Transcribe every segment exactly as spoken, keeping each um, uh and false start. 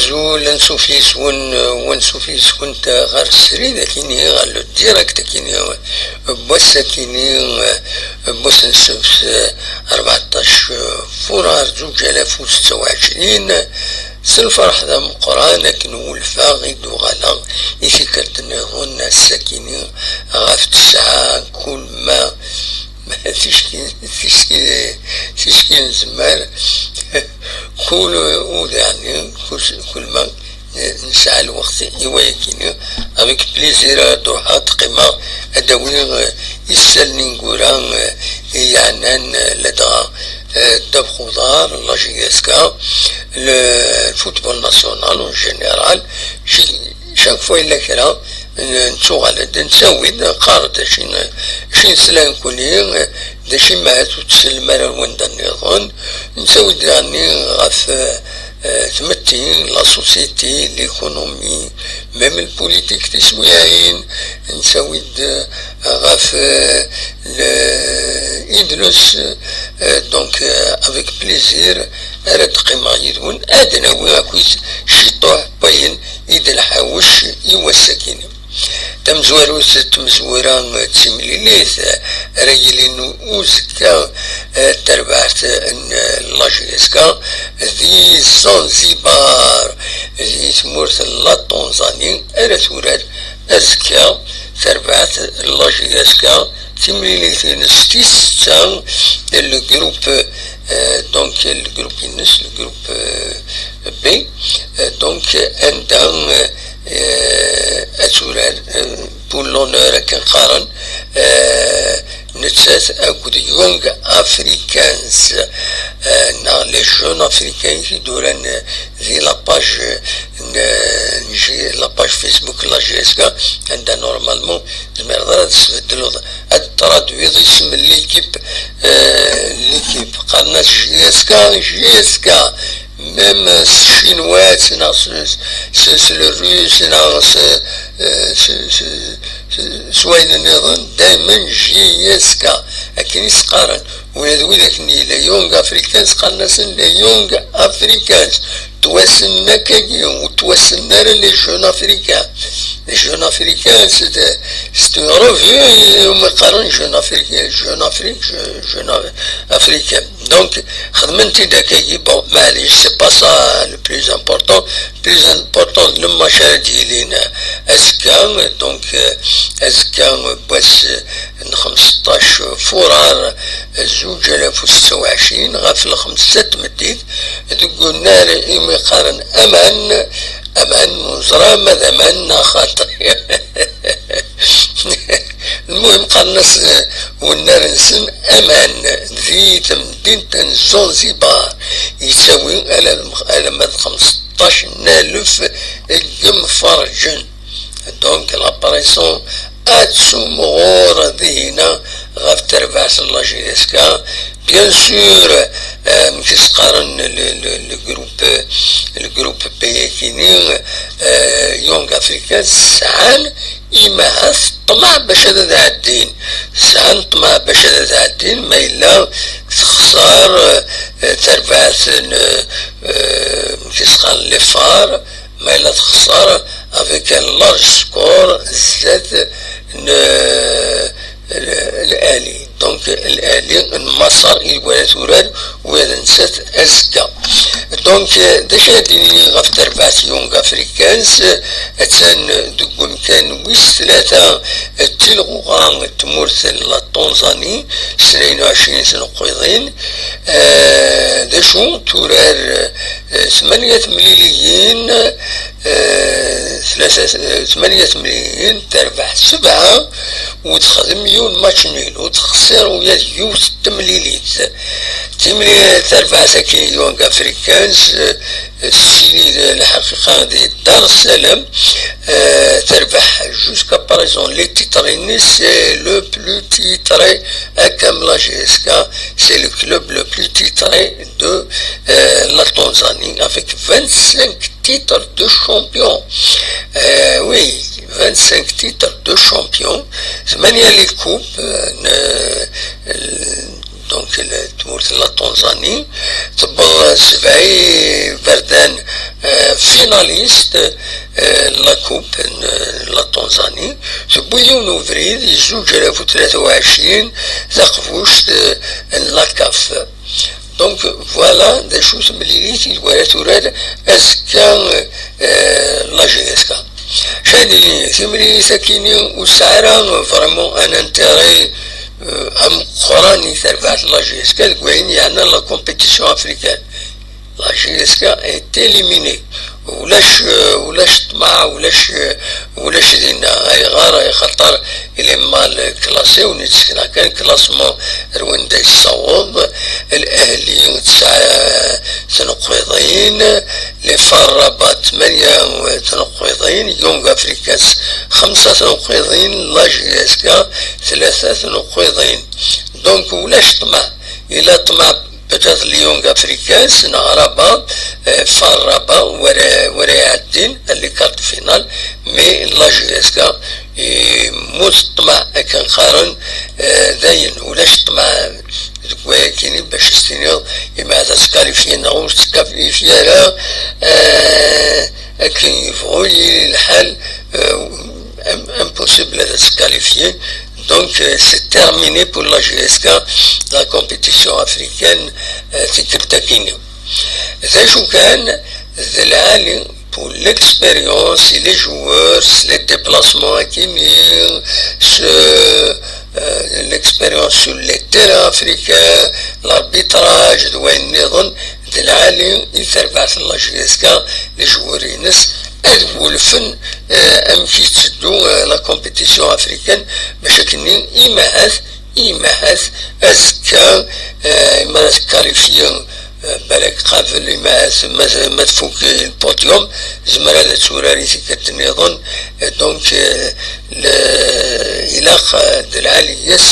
Azul, ansuf yis-wen, wansuf yis-kent ɣer srid akini, ɣer le direct akini, n wass akini, n wass n ssebt, rbeɛṭac furar zuǧ alaf u setta u ɛecrin. S lferḥ d ameqqran akken wulfeɣ i d-uɣaleɣ i tikkelt nniḍen ass-akini ɣef tesɛa, kul ma ticki, ticki, ticki nezmer, kul udaɛni, kul, kul ma nesɛa lweqt i wayakini, avec plaisir ad ruḥeɣ ad qqimeɣ ad awiɣ, eh, isallen ineggura, eh, i yeɛnan, eh, ladɣa, eh, ddabex uḍar, la J S K, le football national en général. Chaque fois yella kra, nettuɣal-d, nettawi-d, neqqar-d acu n, acu n slan kuli, d acu i mahat ur tsellem ara ar wanda nniḍen, nettawi-d daɣenni ɣef, eh, tmetti, la société, l'économie, même le politique tiswiɛin, nettawi-d, eh, ɣef, eh, le, idles, eh, donc, eh, avec plaisir, ara d-qqimeɣ yid-wen, ad nawi akkit ciṭuḥ n wayen i d-nḥawec i wass-akini. Tamezwarut n tmezwura d timlilit ara yilin uzekka, eh, tarbaɛt n la J S K di Zanzibar, di tmurt n la Tanzanie, ara turar azekka tarbaɛt n la J S K, timlilit-ines tis setta, le groupe, eh, donc le groupe-ines, le groupe, eh, B, eh, donc anda, eh, ad turar, eh, pour l'honneur akken qqaren, eh, nettat akked Young Africans, eh, neɣ les jeunes africains i d-uran, eh, di la page n, n J-, la page Facebook n la J S K, anda normalement tzemreḍ ara ad tesbeddleḍ, ad traduiḍ isem n l'équipe, eh, l'équipe, qqaren-as J S K, J S K, même s tcinwat, neɣ s, s, s le russe, neɣ s, eh, s, s, s, s wayen nniḍen, daymen J S K, akken i s-qqaren. Ula d widak-nni, les Young Africans, qqaren-asen les Young Africans. Ttwassnen akkagi, ur ttwassnen ara les jeunes africains. Les jeunes africains, c'est, c'est une revue, umi qqaren Jeune Afrique, Jeune Afrique, Je-, Jeune Africain. Donc, xedmen-t-id akkagi, bon, maɛlic, c'est pas ça le plus important. Le plus important, le match ara d-yilin azekka, donc, euh, azekka, euh, wass, euh, n xemseṭṭac furar, zuǧ alaf u setta u ɛecrin, ɣef lxemsa n tmeddit, deg unnar imi qqaren aman, aman, ur neẓra ma d aman neɣ xaṭi. Lmuhim, qqaren-as, eh, unnar-nsen aman, di temdint n Zanzibar, yettawi alamma d xemseṭṭac n alef n yimferǧen. Donc, la pression ad tumɣur dihina ɣef terbaɛt n la J S K. Bien sûr, eh, amek i s-qqaren le, le, le groupe, le groupe B akini, eh, Young Africans sɛan imahat ṭṭmeɛ bac ad ɛeddin. Sɛan ṭṭmeɛ bac ad ɛeddin, ma yella texṣer, eh, terbaɛt n, eh, amek i s-qqaren, les Phares, ma yella texṣer avec un large score zdat n, eh, L'Ahli. Donc, L'Ahli n Maṣer i wala turar, ula d nettat azekka. Donc, eh, d acu ara d-nini ɣef terbaɛt Young Africans? Attan deg umkan wis tlata, eh, d tilɣuɣa n tmurt n la Tanzanie, s tnayen u ɛecrin tneqqiḍin. Eh, d acu, turar, eh, tmanya temliliyin, eh, tlata, eh, tmanya temliliyin, terbeḥ sebɛa, ur texdem yiwen match nul, ur texsir ula d yiwet n temlilit. Timli-, tarbaɛt-agi n Young Africans, eh, tettili d lḥaqiqa di Dar es Salaam, eh, terbeḥ jusqu'à présent les titres-ines, c'est le plus titré, comme la J S K, c'est le club le plus titré de, euh, la Tanzanie, avec vingt-cinq titres de champion. Euh, oui, vingt-cinq titres de champion. ثمانية les coupes, euh, ne-, euh, donc, le tour de la Tanzanie. Bon, c'est vrai, Verdun, euh, في finaliste, euh, la coupe n, euh, la Tanzanie, tewwi yiwen ubrid, yezzuǧer ɣef tlata u ɛecrin taqbuct, euh, n la CAF. Donc, voilà d acu temlilit i wara turar azekka, euh, la J S K. Cadi, timlilit akini ur tesɛi ara vraiment un intérêt, euh, ameqqran i terbaɛt la J S K deg wayen yeɛnan la compétition africaine. La J S K est éliminée. Ulac, euh, ulac ṭṭmeɛ, ulac, euh, ulac dinna. Ayɣer? Axaṭer il est mal classé, ur nettsekna kan classement ar wanda yessaweḍ. L'Ahli tesɛa tneqqiḍin, l'Far Rabat tmanya tneqqiḍin, Young Africans xemsa tneqqiḍin, la J S K tlata tneqqiḍin. Donc ulac ṭṭmeɛ. Ila ṭṭmeɛ peut-être les Young Africans neɣ Rabat, euh, Far Rabat, wara, wara iɛeddin les quarts de finale, mais la J S K, eh, yemmut ṭṭmeɛ akken qqaren, euh, dayen, ulac ṭṭmeɛ deg wayakini bac ad s-tiniḍ imi ad teskalifiye neɣ ur teskalifiye ara, euh, akken yebɣu yili lḥal, euh, im-, impossible ad teskalifiye. Donc, euh, c'est terminé pour la J S K, la compétition africaine, euh, tikkelt akini. D acu kan, d lɛali pour l'expérience et les joueurs, s les déplacements akini, s, euh, l'expérience sur les terrains africains, l'arbitrage, d wayen nniḍen, d lɛali i terbaɛt n la J S K, les joueurs-ines ad wulfen, euh, amek i tetteddu, euh, la compétition africaine, bac akken-nni imahat, imahat azekka, euh, ma tkalifye, euh, balak qabel imahat ma, ma tfuk le podium, zemmer ad turar i tikkelt nniḍen. Euh, donc, euh, le, ilaq, euh, d lɛali-s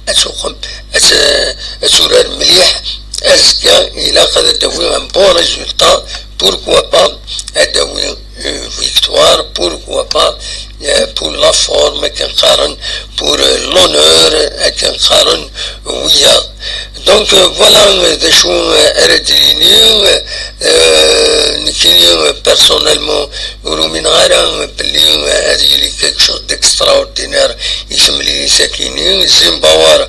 ad tuqem, ad t-, ad turar mliḥ. Azekka ilaq ad d-tawi un bon résultat, pourquoi pas ad d-tawi une victoire, pourquoi pas, euh, pour la forme akken qqaren, pour, euh, l'honneur akken qqaren wiyaḍ. Donc, euh, voilà, euh, d acu, euh, ara d-yini, euh, nekkini, euh, personnellement, ur umineɣ ara belli, euh, ad yili quelque chose d'extraordinaire i temlilit-akini. Zimbawar,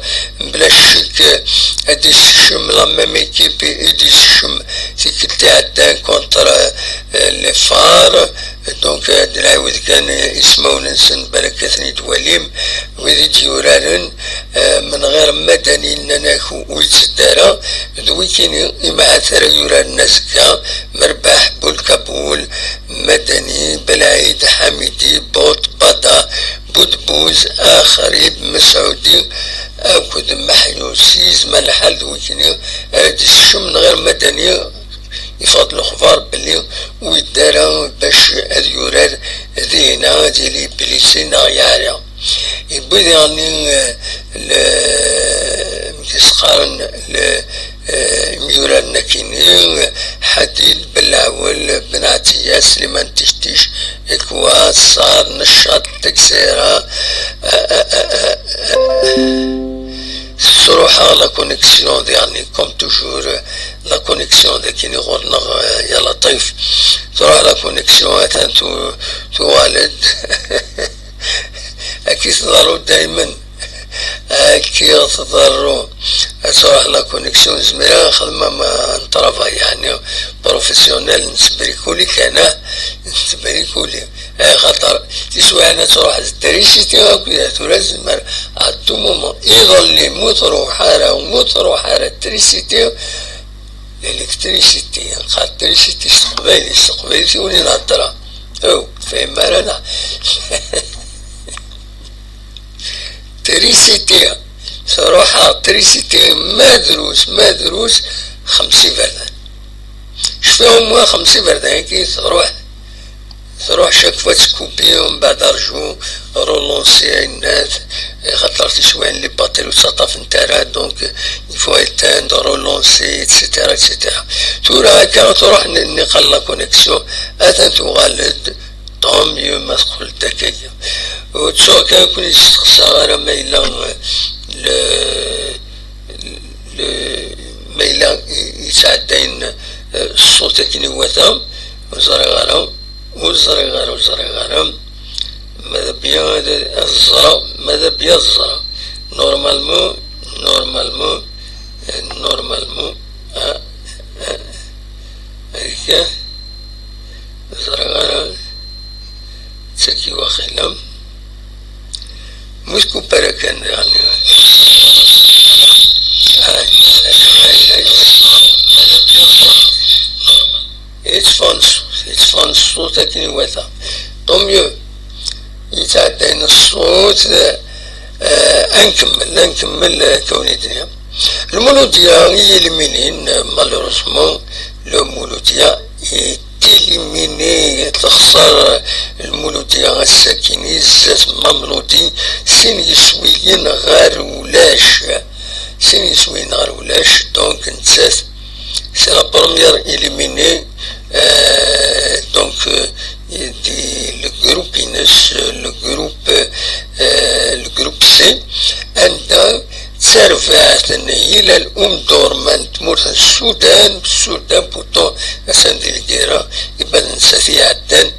bla ccek, euh, ad d-isekcem la même équipe i d-isekcem tikkelt iɛeddan contre, euh, les Far. Donc, euh, ad d-nɛiwed kan, euh, ismawen-nsen, balak ad ten-id-twalim, wid i d-yuraren, euh, menɣir Madani nnan-ak ur yetteddu ara, d wikini imahat ara yuraren azekka, Merbaḥ, Bulkabul, Madani, Belɛid, Ḥamidi, Bot, Bada, Budbuz, Axrib, Mesɛudi akked Meḥyusi, yezmer lḥal d wikini ara d-isekcem, menɣir Madani, yeffeɣ-d lexbar belli ur yedda ara bac ad yurar dihna, ad yili blessé neɣ yeɛra. Yewwi diɣen, eh, le-, amek i s-qqaren, le-, eh, imyuraren akini, Ḥadid, Belɛwel, Ben Ɛtiya, Sliman Tictic, Ikwa, Ṣṣad, Neccaṭ, Taksira, eh, eh, eh, eh, eh. Tesruḥ-aɣ la connexion diɣen, comme toujours, la connexion d akini ɣur-neɣ, eh, ya Laṭif. Truḥ la connexion, atan tu-, tuɣal-d. Akka i tḍerru daymen. Akka i tḍerru. Ad truḥ la connexion, nezmer ad nexdem am, un travail, yeɛni, professionnel, nettbrikuli kan, ah, nettbrikuli. Axaṭer tiswiɛin ad truḥ d trisiti akk, tura tezmer à tout moment. Iḍelli mu truḥ ara, mu truḥ ara trisiti, l'électricité, nqal trisiti s teqbaylit, s teqbaylit i wen-inhedder. Aw, fehim ara neɣ? Trisiti, truḥ-aɣ trisiti, ma drus, ma drus, xemsa iberdan. Cfiɣ umwa xemsa iberdan-agi truḥ, truḥ chaque fois tkupi, umbeɛd arju, relancer, ayennat, xaṭer tiswiɛin les batteries ur ttaṭṭafent ara, donc il faut éteindre, relancer, et cetera, et cetera. Tura akka truḥ n-, niqal la connexion, atan tuɣal-d, tant mieux ma teqqel-d akkagi. Ur ttuɣ kan ad ken-yesteqsaɣ ara ma yella, eh, le, le, ma yella i-, yettɛeddayen, eh, ṣṣut akken iwata, Ur ẓriɣ ara, ur ẓriɣ ara, ur ẓriɣ ara. Ma d abya ad, ad ẓreɣ, ma d abya ad ẓreɣ. Normalement, normalement, eh, normalement, ah, ah, akka, ur ẓriɣ ara. Ttaki waxila. Mu tkuppara kan daɣen. Ay, ay, ay, ay. Yetteffeɣ-d ṣṣut, yetteffeɣ-d ṣṣut akken iwata. Tant mieux. Yettɛedday-n ṣṣut, eh, ad nkemmel, ad nkemmel, eh, akka wen-d-nniɣ. Lmuludya i yilminin, eh, malheureusement, Lmuludya est éliminée, texṣer Lmuludya ass-agi-nni zdat Mamelodi, sin yiswiyen ɣer ulac, sin yiswiyen ɣer ulac, donc nettat c'est la première éliminée, euh, donc, euh, di le groupe-ines, le groupe, euh, le groupe C, anda d tarbaɛt n Hilal Omdurman n tmurt n Sudan, Sudan pourtant atan di lgirra, iban nettat i iɛeddan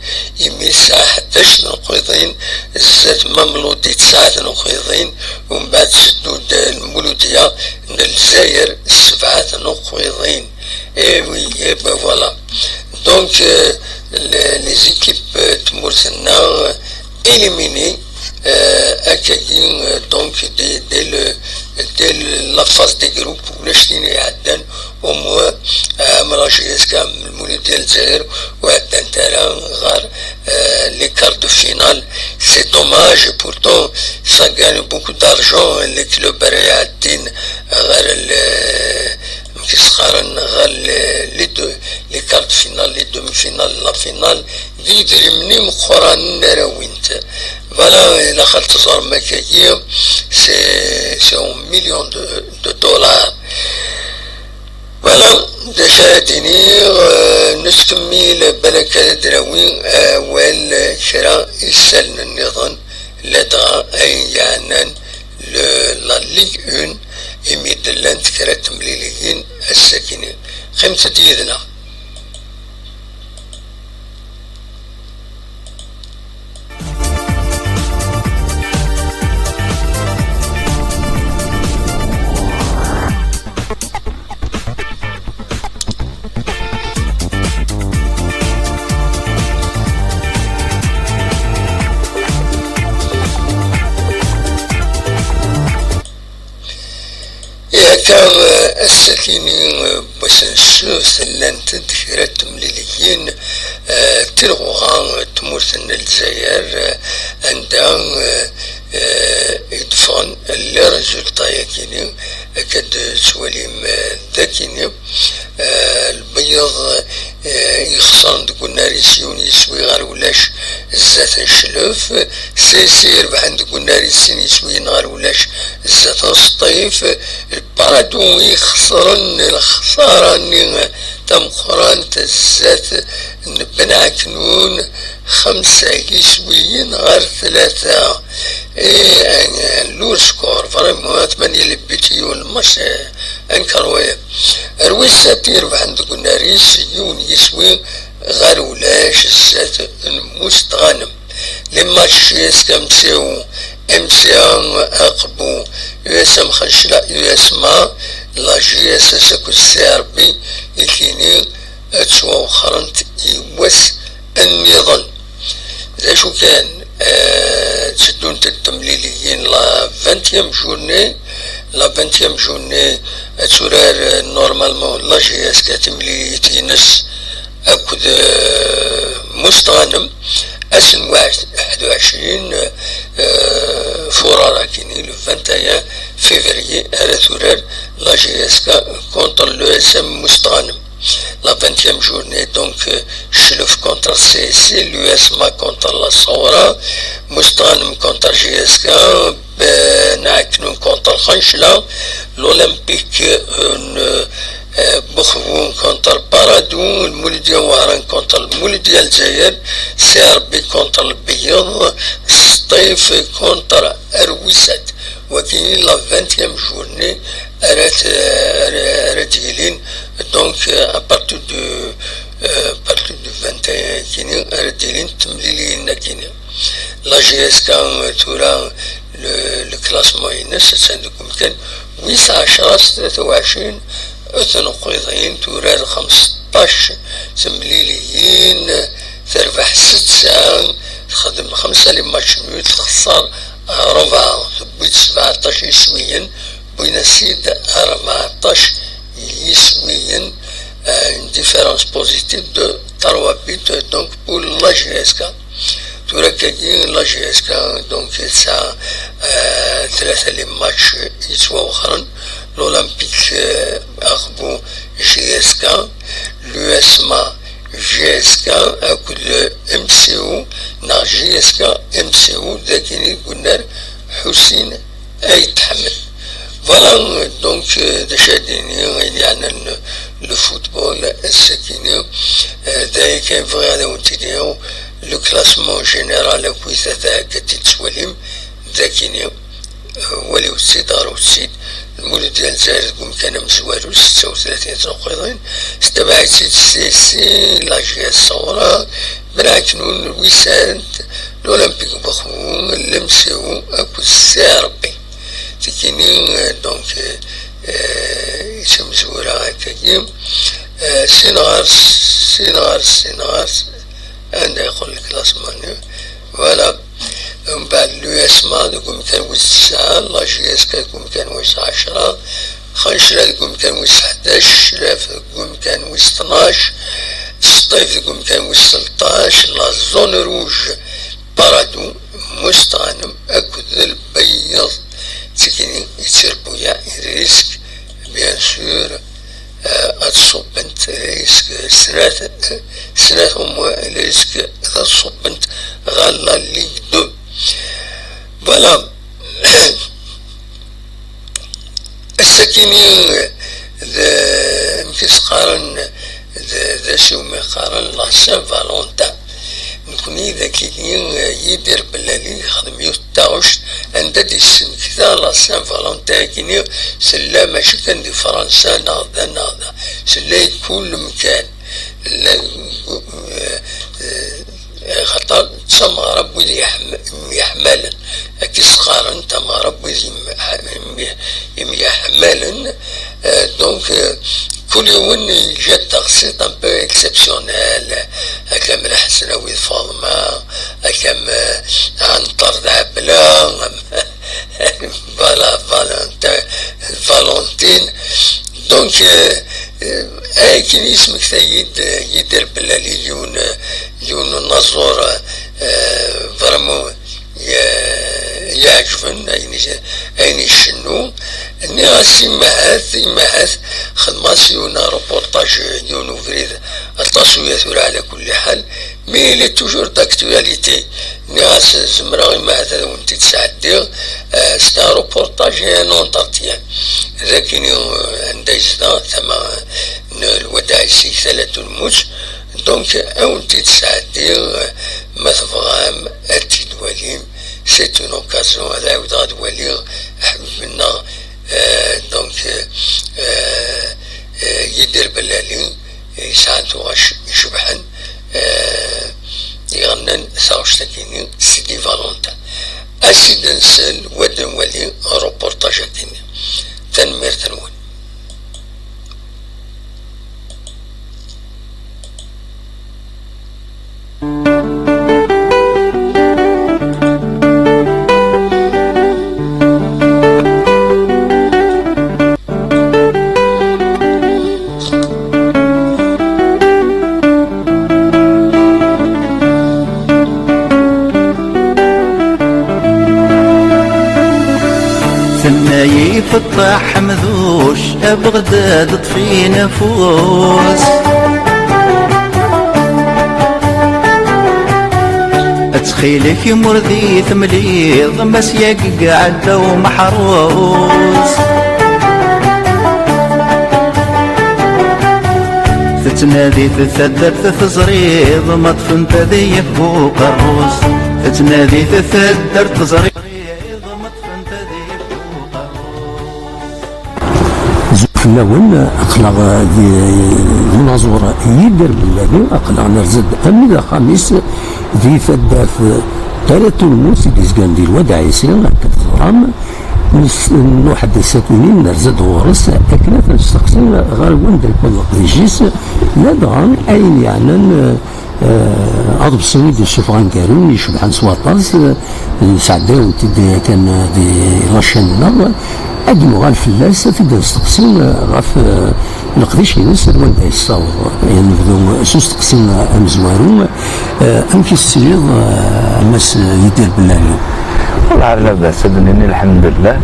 imi tesɛa ḥdac n leqwiḍin zdat Mamelodi tesɛa n leqwiḍin, umbeɛd teddu-d Lmuludya n Lezzayer sebɛa n leqwiḍin. Eh oui, eh ben voilà. Donc, euh, le- les équipes, euh, tmurt-nneɣ, euh, éliminées, euh, akkagi, euh, donc, dès, dès le, dès le- la phase des groupes, ulac tin iɛeddan, au moins, euh, am la J S K, am Lmuludya n Lezzayer, ur ɛeddant ara ɣer, euh, les quarts de finale. C'est dommage, et pourtant, ça gagne beaucoup d'argent, les clubs ara iɛeddin ɣer le- amek i s-qqaren, ɣer les, les deux, les quarts de finale, les demi-finales, la finale, d idrimen imeqqranen ara wwint. Voilà, ilaq ad teẓrem akkagi, c'est, c'est un million de, de dollars. Voilà, d acu ara d-iniɣ, euh, nettkemmil, balak ad d-nawi awal, euh, kra isallen nniḍen, ladɣa ayen yeɛnan le- la Ligue un, imi d-llant kra n temliliyin ass-agi-nni. Qqimet-d yid-neɣ. Ihi akka, eh, ass-agi-nni, eh, n wass n ssebt, llant-d kra n temliliyin, eh, tilɣuɣa, eh, n tmurt n Lezzayer, eh, anda, eh, eh, i d-ffɣen les résultats-agi-nni, akka d-tettwalim, eh, dagi-nni. Eh, Lbeyyeḍ, eh, ixesren deg unnar-is yiwen yiswi ɣer ulac zdat n Cclef. C S C irebḥen deg unnar-is sin yiswiyen ɣer ulac zdat n Sṭif. Lparadu ixesren lexsara-nni tameqqrant zdat n Ben Ɛeknun, xemsa yiswiyen ɣer tlata. Et un, un lourd score, vraiment, tmanya les buts, yiwen lmatch, eh, incroyable. Rwisat irebḥen deg unnar-is yiwen yiswi ɣer ulac zdat n Mustɣanem. Les matchs J S K M C U, M C A Aqbu, U S M Xencla, U S M A, la J S S akked C R B, i tini ad ttwawexxrent i wass nniḍen. D acu kan, eh, tteddunt-d temliliyin la vingtième journée, la vingtième journée ad turar, eh, normalement la J S K timlilit-ines akked, eh, Mustɣanem, ass n waḥed u ɛecrin, eh, furar akini, le vingt et un février, ara turar la J S K contre l'U S M Mustɣanem. La vingtième journée, donc, euh, Cclef contre C S C, l'U S M A contre la Sawra, Mustɣanem contre J S K, Ben Ɛeknun contre Xencla, l'Olympique, euh, euh, Bexbun contre Paradou, Lmuludya Wehran contre Lmuludya Lezzayer, C R B contre Lbeyyeḍ, Sṭif contre Rwisat. Wagi la vingtième journée ara t-, ara, ara d-yilin, donc, euh, à partir de, euh, à partir du vingt ara d-ilint temliliyin-agi-nni. La J S K tura le, le classement-ines attan deg umkan wis ɛecṛa s tlata u ɛecrin, tenqiḍin turar xemseṭṭac temliliyin, terbeḥ setta, texdem xemsa les matchs nuls, txeṣṣer rebɛa, tewwi-d sebɛeṭṭac iswiyen, wwin-as-id rbeɛṭac yiswiyen, euh, une différence positive de trois buts donc pour la J S K. Tura akkagi la J S K donc tesɛa, euh, tlata les matchs yettwawexren, l'Olympique, euh, Aɣbu J S K, l'U S M A J S K akked M C O neɣ J S K M C O, d akken i gunnar Ḥusin Ayt Ḥmed. Voilà, donc, euh, d acu ad d-iniɣ, ayen yeɛnan le football ass-agi-nni, euh, d aya kan bɣiɣ ad awen-t-id-iniɣ, le classement général akkit ad, ad t-id-tettwalim, d akken-nni, euh, waliwet-id, ɣrewt-id, Lmulud n Lezzayer deg umkan amezwaru, setta u tlatin tenqiḍin, tettabaɛ-itt-id s, s la J S Saoura, Bnaknun, Lwisant, l'Olympique Bakou, l'M C O akked C R B. Tikini, euh, donc, euh, euh, yettmezwura akkagi, euh, sin ɣer sin ɣer sin ɣer anda yeqqel classement-nni. Voilà. Mbeɛd l'U S M A deg umkan wis tesɛa, la J S K deg umkan wis ɛecṛa, Xancra deg umkan wis ḥdac, Craf deg umkan wis tnac, Sṭif deg umkan wis tleṭṭac, la zone rouge, Paradou, Mustɣanem akked Lbeyyeḍ. Tikini yettirbuya risque, bien sûr, euh, ad ṣubbent risque snat, snat au moins risque ad ṣubbent ɣer la Ligue deux. Voilà. Ass-akini d, amek i s-qqaren, d, d acu umi qqaren la Saint-Valentin. Nekni d akini, Yidir Bellali yexdem yiwet n taɣect anda d-yessenkta la Saint-Valentin akini, tella mačči kan di Fransa neɣ da neɣ da, tella di kul mkan. Llan, eh, eh, axaṭer d tameɣra n wid yeḥm-, yemyeḥmalen. Akka i s-qqaren, tameɣra n wid yem-, yemyeḥmalen. Eh, donc, eh, kul yiwen yeǧǧa-d taɣsiṭ un peu exceptionnelle. Akka am Lḥasen Awid Faḍma, akka am, eh, Ɛenṭer d Ɛebla, am, voilà, Valentin, Valentine. Donc, euh, euh, akken yesmekta-yi-d, euh, Yidir Bellali, yiwen, euh, yiwen n unaẓur, euh, vraiment, euh, yeɛǧben ayen i, ayen icennu. Nniɣ-as, imahat, imahat, xedmeɣ-as yiwen n reportage, yiwen ubrid, aṭas uya tura, ɛla kulli ḥal. Mais il est toujours d'actualité. Nniɣ-as, zemreɣ imahat ad awen-t-id-sɛeddiɣ, euh, c'est un reportage et un entretien. D akini, euh, anda yezdeɣ, tama n Lwad Ɛisi, Talat Ulmutt. Donc, ad awen-t-id-sɛeddiɣ, euh, ma tebɣam ad t-id-twalim. C'est une occasion, ad ɛiwdeɣ ad waliɣ aḥbib-nneɣ, euh, donc, euh, euh, euh, Yidir Bellali. Yesɛan tuɣac icebḥen, eh, iɣennan taɣect-agi-nni, Sidi Valentin. As-id nsel, wad nwali reportage-agi-nni. Tanemmirt-nwen. Tenna-yi Feṭṭaḥ Ḥemduc, a Beɣdad ṭṭef-in afus. Ttxil-k, imur di temliḍ, Mass Yagg iɛedda umeḥrus. Tettnadi-t taddart teẓriḍ, ma ṭṭfent ad yaf bu uqerrus. Tettnadi-t taddart teẓriḍ, ma ṭṭfent ad yaf bu uqerrus. Zufn Lawen, aql-aɣ di, di unaẓur Yidir Bellali, aql-aɣ nerza-d armi d axxam-is di taddart Tarat Ulmut i d-yezgan di Lwad Ɛisi, akka teẓram. Nes-, nruḥ-d sakinin, nerza-d ɣur-s akken ad t-nesteqsi ɣer wanda yewweḍ leqdic-is, ladɣa ayen yeɛnan, eh, aḍebsi i d-yessufeɣ aneggaru yecebḥen s waṭas, eh, nesɛedday-awent-id yakan di lačin-nneɣ, ad d-nuɣal fell-as, ad t-id-nesteqsi, eh, ɣef, eh, leqdic-ines, ar wanda yessaweḍ. Eh, nebdu s usteqsi amezwaru, eh, amek i s-tesliḍ, eh, a Mass Yidir Bellali? Wellah, ar labas, ad d-nini lḥemdullah.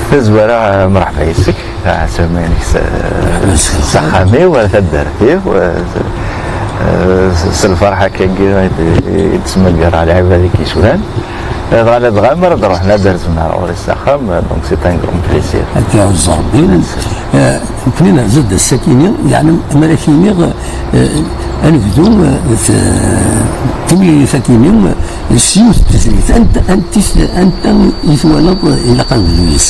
Tazwara, eh, mreḥba yes-k. Ɛasam-inek s, s axxam-iw, ar taddart-iw, eh, s, s lferḥ akkagi i d-, i d-smegreɣ lɛibad i k-yecban. Eh, dɣa ladɣa mi ara d-ruḥen ad d-rzen ar ɣur-i s axxam, eh, donc c'est un grand plaisir. Ad k-iɛuzz Rebbi. Eh, nekkni nerza-d ass-akini, yeɛni, mi ara k-iniɣ, eh, ad nebdu, eh, t-, timlilit-akini, eh, s yiwet n tezlit. Anta, anta, anta i twalaḍ, eh, ilaq ad nebdu yis?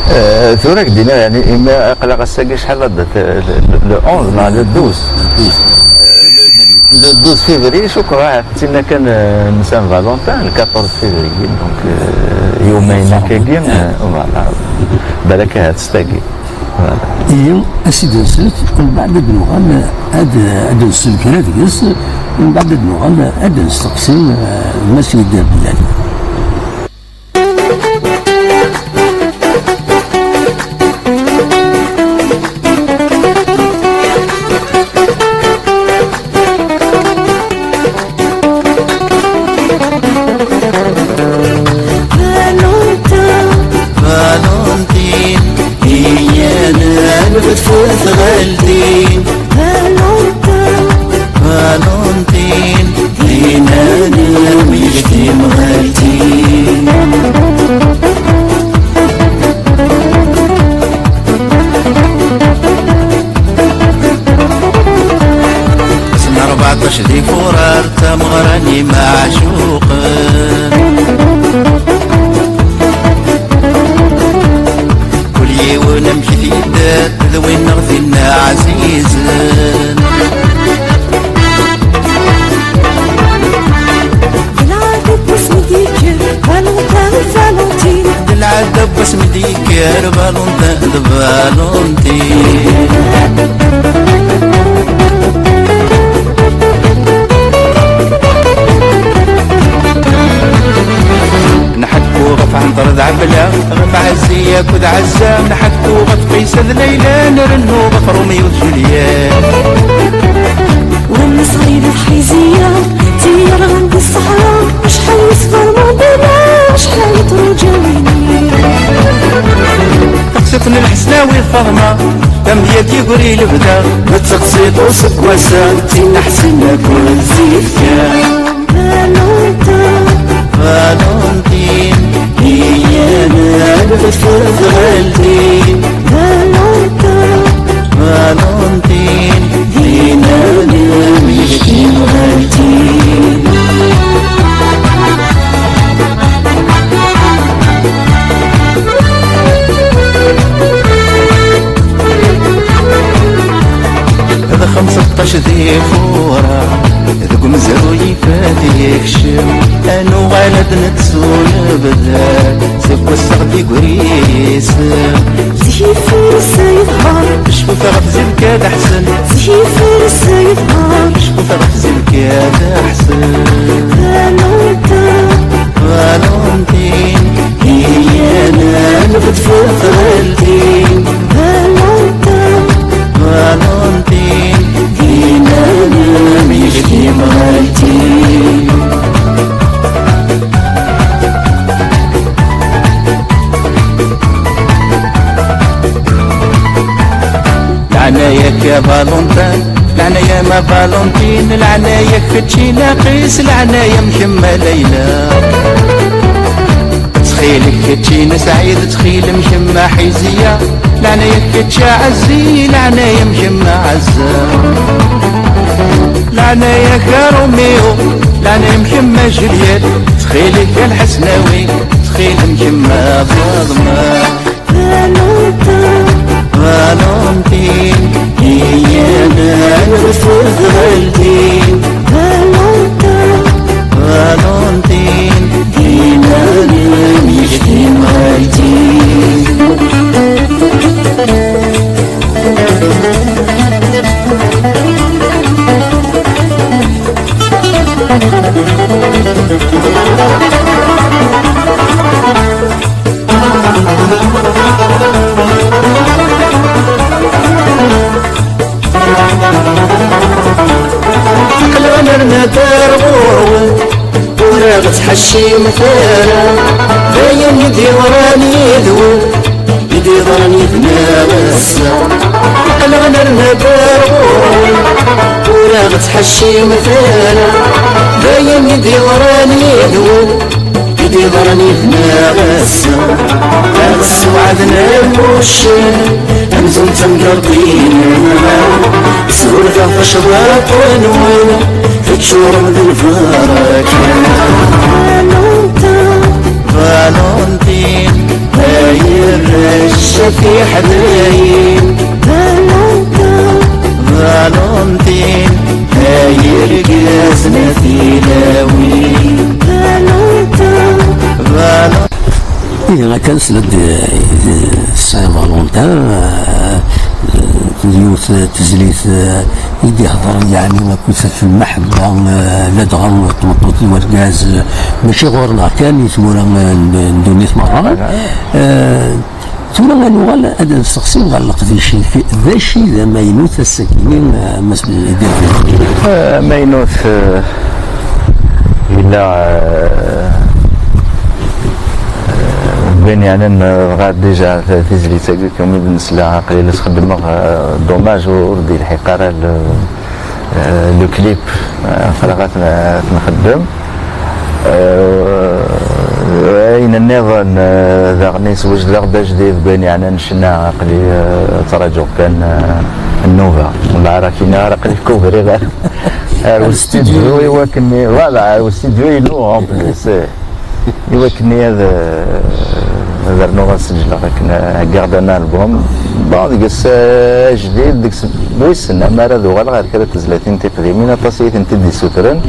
Eh, tura k-d-iniɣ, yeɛni, imi aql-aɣ ass-agi acḥal la date, eh, le, le, le onze neɣ le douze? Le douze février, cukkeɣ ahat d tinna kan, eh, n Saint Valentin, le quatorze février, donc, eh, yumayen akkagi, eh, voilà, balak ahat s tagi. Voilà. Ihi, a sidi nslet, mbeɛd ad nuɣal, ad, ad nsel kra deg-s, mbeɛd ad nuɣal, ad nesteqsi, eh, Mass Yidir Bellali. Valentin, Valentin, iyya ad nefret ɣer din. Valentin, Valentin, din ad nemlek timɣaltin. Ass n rbeɛṭac di furar, tameɣra n imeɛcuqen. Kul yiwen amek t-yedder, d win neɣ tin ɛzizen. D lɛadab wasmi d-yekker Valentin d Valentin. D lɛadab wasmi d-yekker Valentin d Valentin. Nḥekku ɣef Ɛenṭer d Ɛebla, ɣef Ɛezzi akked Ɛezza, nḥekku ɣef Qaysa d Layla, nrennu ɣef Romeo d Juliet. Win nesɣi d Ḥiziya, tiyerɣan di ṣṣeḥra, acḥal yesfer Mandela, acḥal truǧa wini. Taqsiṭ n Lḥesnawi d Faḍma, tamedyazt yegri lebda. D taqsiṭ useggas-a, d tin ḥsen akked zik kan. Valentin, Valentin, iyya ad nefret ɣer din. Valentin, Valentin, din ad nemlek timɣaltin. D xemseṭṭac di furar, deg umezruy ifat yekcem, ad nuɣal ad nettu lebda. Seg wassaɣ d igris. Zik ifares ay ḍher. Cfut ɣef Zilka d Ḥsen. Zik ifares ay ḍher. Cfut ɣef Zilka d Ḥsen. Valentin, Valentin, iyya ad nefret ɣer din. Valentin, Valentin, iyya ad nemlek timɣaltin. Leɛnaya-k a Valentin, leɛnaya-m a Valentin, leɛnaya-k kečč i Naqis, leɛnaya-m kemm a Layla. Ttxil-k kečč i Nna Saɛid, ttxil-m kemm a Ḥiziya, leɛnaya-k kečč a Ɛezzi, leɛnaya-m kemm a Ɛezza. Leɛnaya-k a Romeo, leɛnaya-m kemm a Juliet, ttxil-k a Lḥesnawi, ttxil-m kemm a Faḍma. Valentin, Valentine, Valentine, dima nnek timɣaltin. Aql-aɣ nerna-d ar ɣur-wen, ur aɣ-ttḥeccimet ara. D ayen i d-yeḍran yid-wen, i d-yeḍran yid-neɣ ass-a. Aql-aɣ nerna-d ar ɣur-wen, ur aɣ-ttḥeccimet ara. D ayen i d-yeḍran yid-wen, i d-yeḍran yid-neɣ ass-a. Ad sweɛden am wuccen, amzun d tamgerḍt-inem. Ssurfeɣ tacḍaṭ-nwen, teččurem d lbaraka. Valentine, ay arrac a tiḥdayin. Valentine, ay irgazen a tilawin. Ihi akka nesla-d, eh, Saint Valentin, eh, eh, yiwet tezlit, eh, i d-ihedren, yeɛni, akked lmeḥebba, eh, ladɣa n tmeṭṭut d wergaz, eh, mačči ɣur-neɣ kan, i tmura, eh, n, n ddunit merra. Eh, Tura ad nuɣal ad nseqsi ɣer leqdic-ik, d acu i d amaynut ass-agi, a Mass Idrimen? Eh, amaynut, eh, yella, eh, eh, ben yeɛnan, eh, dɣa déjà t-, tizlit-agi, comme i d-nesla, aql-i la s-xeddmeɣ, eh, dommage ur, ur d-yelḥiq ara le, eh, le clip, eh, aql-aɣ ad t-, ad t-nxeddem. Eh, ayen nniḍen, eh, daɣen yeswejdeɣ-d ajdid deg wayen yeɛnan ccna, aql-i, eh, ttraǧuɣ kan, eh, nnuba. Mbeɛd akken ara aql-i kubriɣ ar, ar ustidyu i wakken, voilà, ar ustidyu-inu, en plus, eh, i wakken ad, eh, ad rnuɣ ad seǧleɣ akken, eh, heggiɣ-d un album. Bon, deg-s, eh, ajdid, deg-s, wissen, amar ad uɣaleɣ ar kra n tezlatin tiqdimin, aṭas i tent-id-yessutren.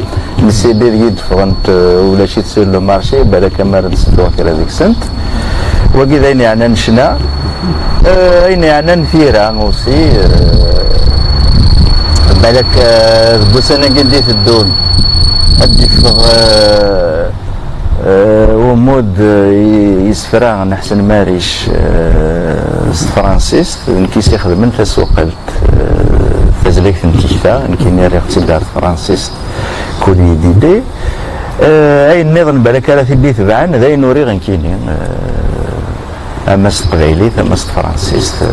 Les C D i d-ffɣent, eh, ulac-itt sur le marché, balak amar ad d-sedduɣ kra deg-sent. Wagi d ayen yeɛnan ccna. Eh, ayen yeɛnan tira aussi, eh, balak, eh, deg ussan-agi d-iteddun ad d-iffeɣ, eh, eh, umud, eh, i, isefra n Ḥsen Maric, eh, s tefransist, nekk i s-ixedmen tasuqelt, eh, tazlagt n tikta, nekkini rriɣ-tt-id ar tefransist. Kuni Didi. Eh, ayen nniḍen balak ara t-id-itebɛen, d ayen uriɣ nekkini, eh, ama s teqbaylit, ama s tefransist. Eh,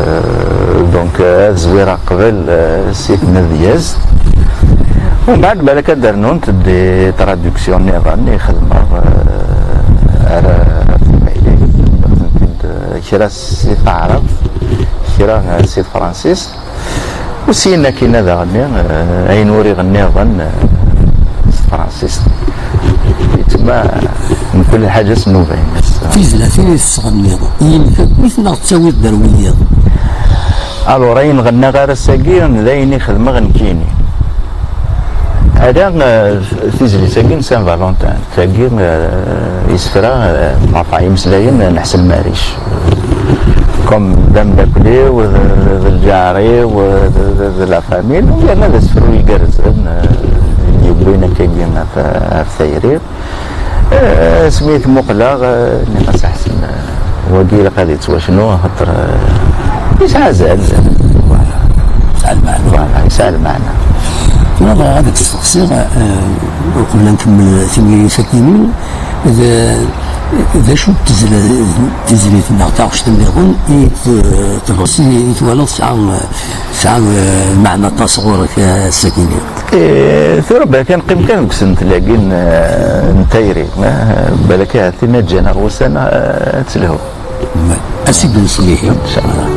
donc, eh, ad zwireɣ qbel, eh, si tmedyazt. Umbeɛd balak ad d-rnunt des traductions nniḍen i xedmeɣ, eh, ar, ar teqbaylit. Tent-id, eh, kra si taɛrabt, kra, eh, si tefransist. U syin akkin ad aɣ-nni, eh, ayen ur iɣenniḍen, eh, s tefransist. Yettma mkul ḥaǧa s nnuba-ines. Tizlatin i tesɣenniḍ, inek akk-it neɣ tettawiḍ-d ar wiyiḍ? Alors, ayen ɣennaɣ ar ass-agi, d ayen i xedmeɣ nekkini. Ala, eh, tizlit-agi n Saint Valentin. Tagi, eh, isefra, eh, ɣef imeslayen n Ḥsen Maric. Comme d ameddakel-iw, d, d, d lǧar-iw, d, d, d la famille, yerna d asefru igerrzen, eh, yewwin akkagi ɣef, ɣef tayri. Eh, asmi i t-muqleɣ, eh, nniɣ-as a Ḥsen, eh, Wagi ilaq ad yettwacnu, axaṭer, eh, yesɛa azal. Voilà. Yesɛa lmeɛna. Voilà, yesɛa lmeɛna. Tura bɣiɣ ad k-steqsiɣ, eh, uqbel ad nkemmel timlilit-agi-nni, d, d acu n tezla-, tizlit neɣ taɣect nniḍen i t-, tebɣes i, i twalaḍ tesɛa, tesɛa, eh, lmeɛna aṭas ɣur-k, eh, ass-agi-nni? Eh, tura bɣiɣ kan qqim kan deg usentel-agi n, eh, n tayri. Eh, balak ahat tin ad ǧǧan ɣer wussan, eh, ad telhu. Ass i d-nsel ihi. Inchallah.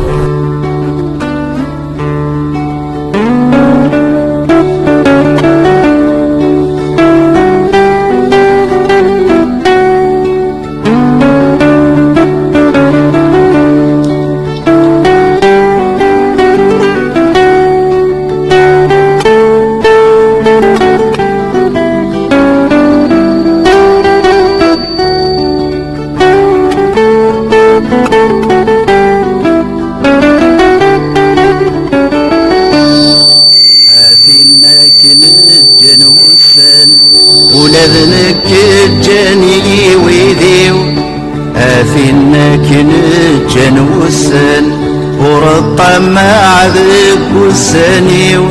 Ula d nekk ǧǧan-iyi wid-iw, a tin akken ǧǧan wussan, ur ṭṭamaɛ deg wussan-iw.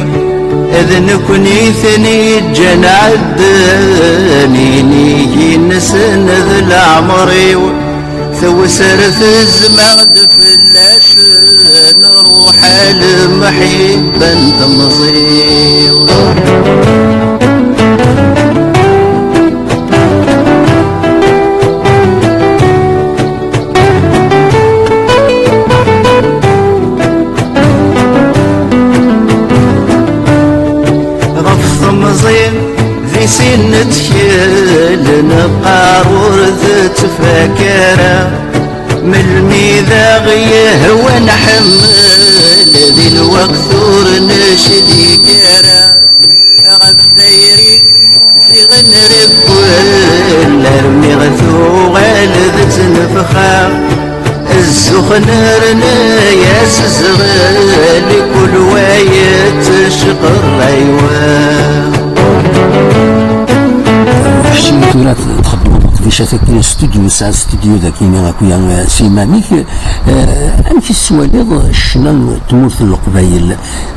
D nekkni i ten-iǧǧan ɛeddan, inig-nsen d leɛmer-iw. Tewser tezma-d fell-asen, ruḥ a lemḥibba n temẓi-w. Ɣef temẓi di sin nettkel, neqqar ur tettfak ara. Melmi d aɣ-yehwa nḥemmel, di lweqt ur neclig ara. Ɣef tayri ziɣen rewwel, armi ɣ tuɣal d ttnefxa. Zzux nerna-yas zzɣel, kul wa yettecqerray wa. Keččini tura txeddmeḍ uqdicat-agi studio, tesɛa studio dagi-nni akk-ya, eh, s yiman-ik. Eh, amek i tettwaliḍ ccna n tmurt n Leqbayel?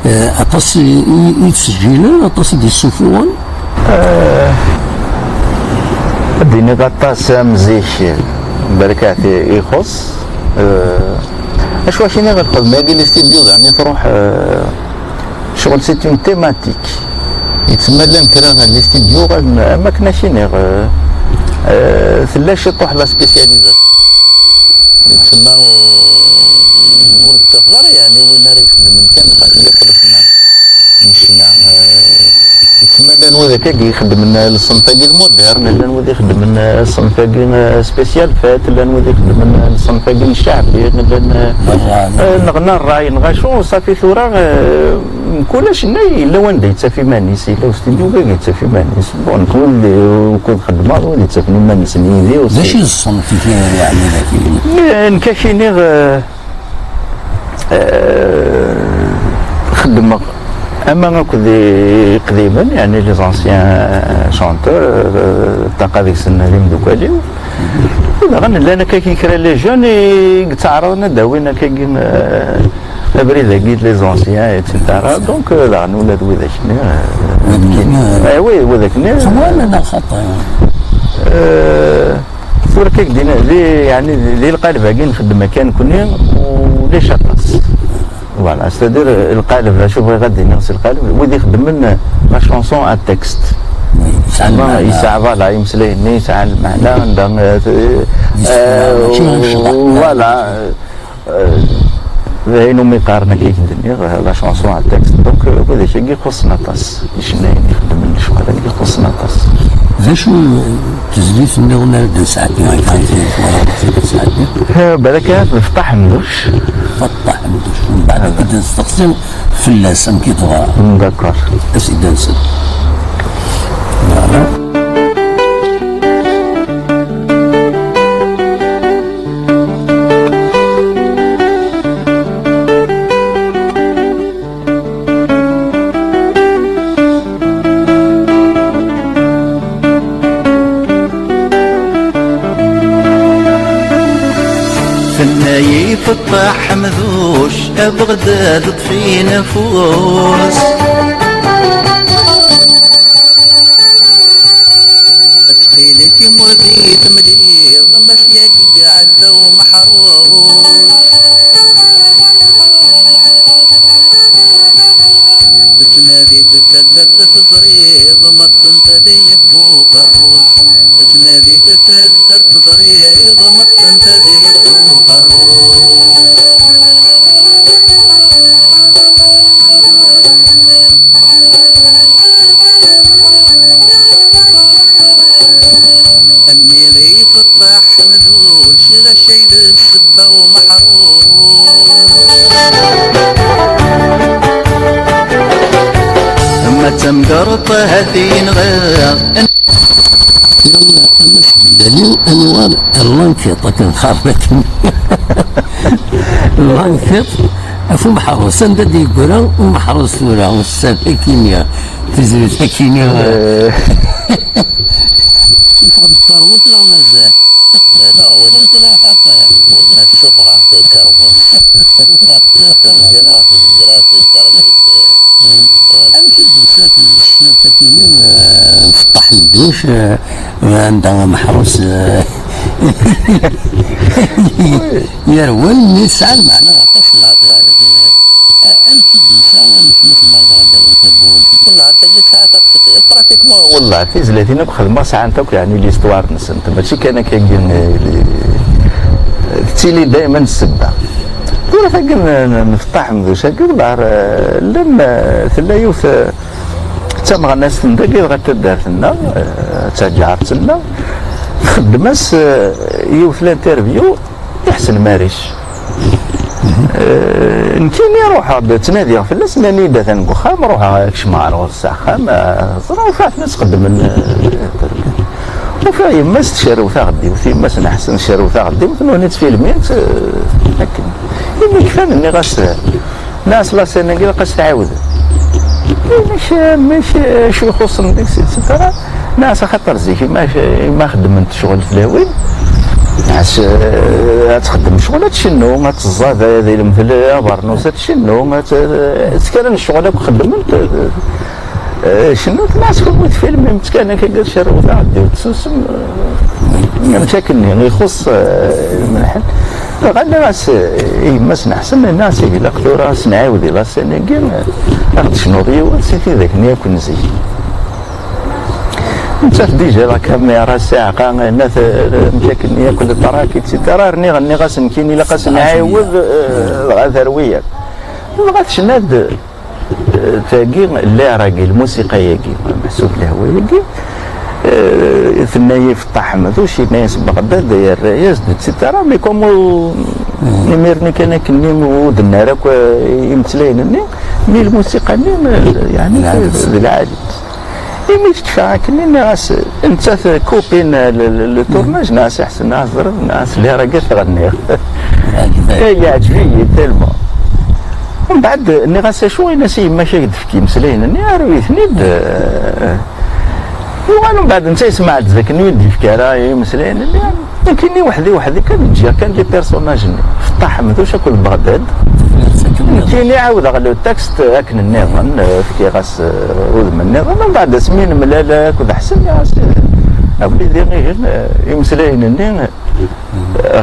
Eh, aṭas i, i, i d-sǧilen, aṭas i d-yessufuɣen? Eh, ad d-iniɣ aṭas am zik, berkat i, ixuṣ. Eh, acu akini ɣer lxedma-agi n studio, daɣen i truḥ, eh, ccɣel c'est une thématique. Yettmalan kra n les studios, am, am akken ak-iniɣ, eh, eh, tella ciṭuḥ la spécialisation. Yettma ur, ur d-tafeḍ ara, yeɛni win ara ixeddmen kan yakk lexna n ccna. Eh, yettmalan wid akka i ixeddmen ṣṣenf-agi d moderne, llan wid ixeddmen ṣṣenf-agi, eh, spécial fête, llan wid ixeddmen ṣṣenf-agi n cceɛbi, llan, eh, eh, neɣ n ṛṛay, neɣ acu, ṣafi tura, eh, Mkul acennay yella wanda yettaf iman-is, yella ustudio deg yettaf iman-is. Bon, nekk ur d-, wukud xeddmeɣ, wid yettafen iman-nsen yid-i, d acu i d ṣṣenf-ik yeɛni dagi? Nekk ad k-iniɣ, eh, eh, xeddmeɣ ama akked iqdimen, yeɛni les anciens chanteurs, eh, ṭṭaqa deg-sen d imeddukal-iw. U daɣen llan akka kra les jeunes i yettɛaraḍen ad d-awin akkagi, eh, abrid-agi d les anciens, et cetera. Donc, euh, daɣen ula d widak-nni, euh, eh, oui, widak-nni, euh, tumana neɣ xaṭi? Euh, tura akka k-d-iniɣ, di, yeɛni, di, di lqaleb-agi nxeddem akka nekni, ulac aṭas. Voilà, c'est-à-dire, euh, lqaleb, acu bɣiɣ ad d-iniɣ s lqaleb, wid ixeddmen, euh, la chanson à texte. Oui, yesɛa lmeɛna. Yesɛa, voilà, imeslayen-nni yesɛa lmeɛna, anda, euh, euh, mačči ccḍeḥ. Voilà, euh, d ayen umi qqaren akka i k-d-nniɣ, la chanson à texte. Donc, euh, widak-agi xuṣṣen aṭas. Icennayen ixeddmen lecɣal-agi xuṣṣen aṭas. D acu, euh, tezlit nniḍen ara d-nesɛeddi, akka i twalaḍ ad d-nesɛeddi? Eh, balak d Feṭṭa Ḥemduc. Feṭṭa Ḥemduc. Mbeɛd ad k-id-nesteqsi fell-as, amek i teḍra. D'accord. As-id-nsen. Voilà. Tenna-yi Feṭṭa Ḥemduc, a Beɣdad ṭṭef-in afus. Ttxil-k, imur di temliḍ, ma s-yagi iɛedda umeḥrus. Tettnadi taddart teẓriḍ, ma ṭṭsent ad yif bu uqerrus. Tettnadi taddart teẓriḍ, ma ṭṭsent ad yif bu uqerrus. Nniɣ i Feṭṭa Ḥemduc, d acu ay d ssebba umeḥrus? Ma d tamgerḍt ahat yenɣa. Yalla, ama s Belali, ad nuɣal ɣer l'enquête, akken qqaren akken. L'enquête ɣef umeḥrus, anda d-yeggra umeḥrus tura, ussan akini, tizlit akini. Eh. Yeffeɣ-d termut neɣ mazal? La, la, win, win tura xaṭi. Ma tsuffɣeḍ lkermut. Tezger, tezger, tezger. Amek i d-tusa tecniḍt-agi-nni, eh, Feṭṭaḥ Mduc, eh, anda ameḥrus, eh, yerwel, mi tesɛa lmeɛna aṭas n, eh, amek i d-tusa, amek i tella tebɣa ad d-tawi tawwurt? Wellah, tagi tesɛa taqsiṭ, pratiquement, wellah, tizlatin akk xedmeɣ sɛant akk, yeɛni, l'histoire-nsent, mačči kan akka-agi, eh, tettili daymen ssebba. Tura tagi n, n, n Feṭṭaḥ Mduc-agi, wellah, eh, llan, eh, tella yiwet, eh, d tameɣnast n dagi, dɣa n taddart-nneɣ, eh, d taǧaret-nneɣ, txeddem-as, eh, yiwet l'interview i Ḥsen Maric. Eh, nekkini ruḥeɣ-d ttnadiɣ fell-as, nnan-iyi-d atan deg uxxam, ruḥeɣ kecmeɣ ɣer ɣur-s s axxam, eh, ẓriɣ ufiɣ-ten ad sqeddmen, eh, ufiɣ yemma-s tcerrew taɣeddiwt, yemma-s n Ḥsen tcerrew taɣeddiwt, nutni ttfilmin-tt, eh, akken. Imi kfan, nniɣ-as, eh, Nniɣ-as la scène-agi ilaq ad s-tɛiwdem. Amek, amek, acu ixuṣṣen deg-s, et cetera. Nniɣ-as axaṭer zik, ma, ma xeddment ccɣel tlawin, nniɣ-as, eh, ad txeddem ccɣel, ad tcennu, ad teẓẓad, ad ilmtel abernus, ad tcennu, ad t-, kra n ccɣel akk xeddment, eh, eh, cennu, nniɣ-as kunwi tfilmim-tt kan akka, tcerrew taɣeddiwt, tessusem, eh, amek akken ixuṣṣ, eh, lmelḥan. Dɣa nniɣ-as, eh, i yemma-s n Ḥsen, nniɣ-as, ihi ilaq tura ad s-nɛiwed i la scène-agi, eh, ad ɣ-d-tecnuḍ yiwet si tidak-nni akk n zik. Nettat déjà la caméra, ssiɛqa, nna-t, eh, amek akken yakk le track, et cetera. Rniɣ, nniɣ-as nekkini ilaq ad s-nɛiwed, eh, dɣa terwi-yak. Dɣa tecna-d, eh, tagi, l'air-agi, lmusiqa-yagi, meḥsub lehwa-yagi, eh, tenna-yi Feṭṭaḥ Mduc, yenna-yas Beɣdad, yerra-yas-d, et cetera. Mais comme ur, imir-nni kan akken ur d-nerra akk, eh, imeslayen-nni, mi lmusiqa-nni, eh, yeɛni, d lɛali. Imi tekfa akken, nniɣ-as, nettat copine le, le, le tournage, nniɣ-as, Ḥsen, nniɣ-as, ẓriɣ, nniɣ-as, l'air-agi tɣenniḍ. Yeɛǧeb-iyi tellement. Mbeɛd nniɣ-as, acu? Ini-as, i yemma-k ad k-d-tefk imeslayen-nni, aru-iten-id, eh, yuɣal mbeɛd netta yesmeɛd d akken ur yi-d-yefki ara imeslayen-nni. Nekkini weḥdi, weḥdi kan, ǧǧiɣ kan les personnages-nni. Feṭṭaḥ Mduc akked Beɣdad. Nekkini ɛawdeɣ le texte akken nniḍen, eh, fkiɣ-as, eh, udem nniḍen. Mbeɛd asmi nemlal akked Ḥsen, nniɣ-as, eh, a wlidi, ihi, eh, imeslayen-nni, eh,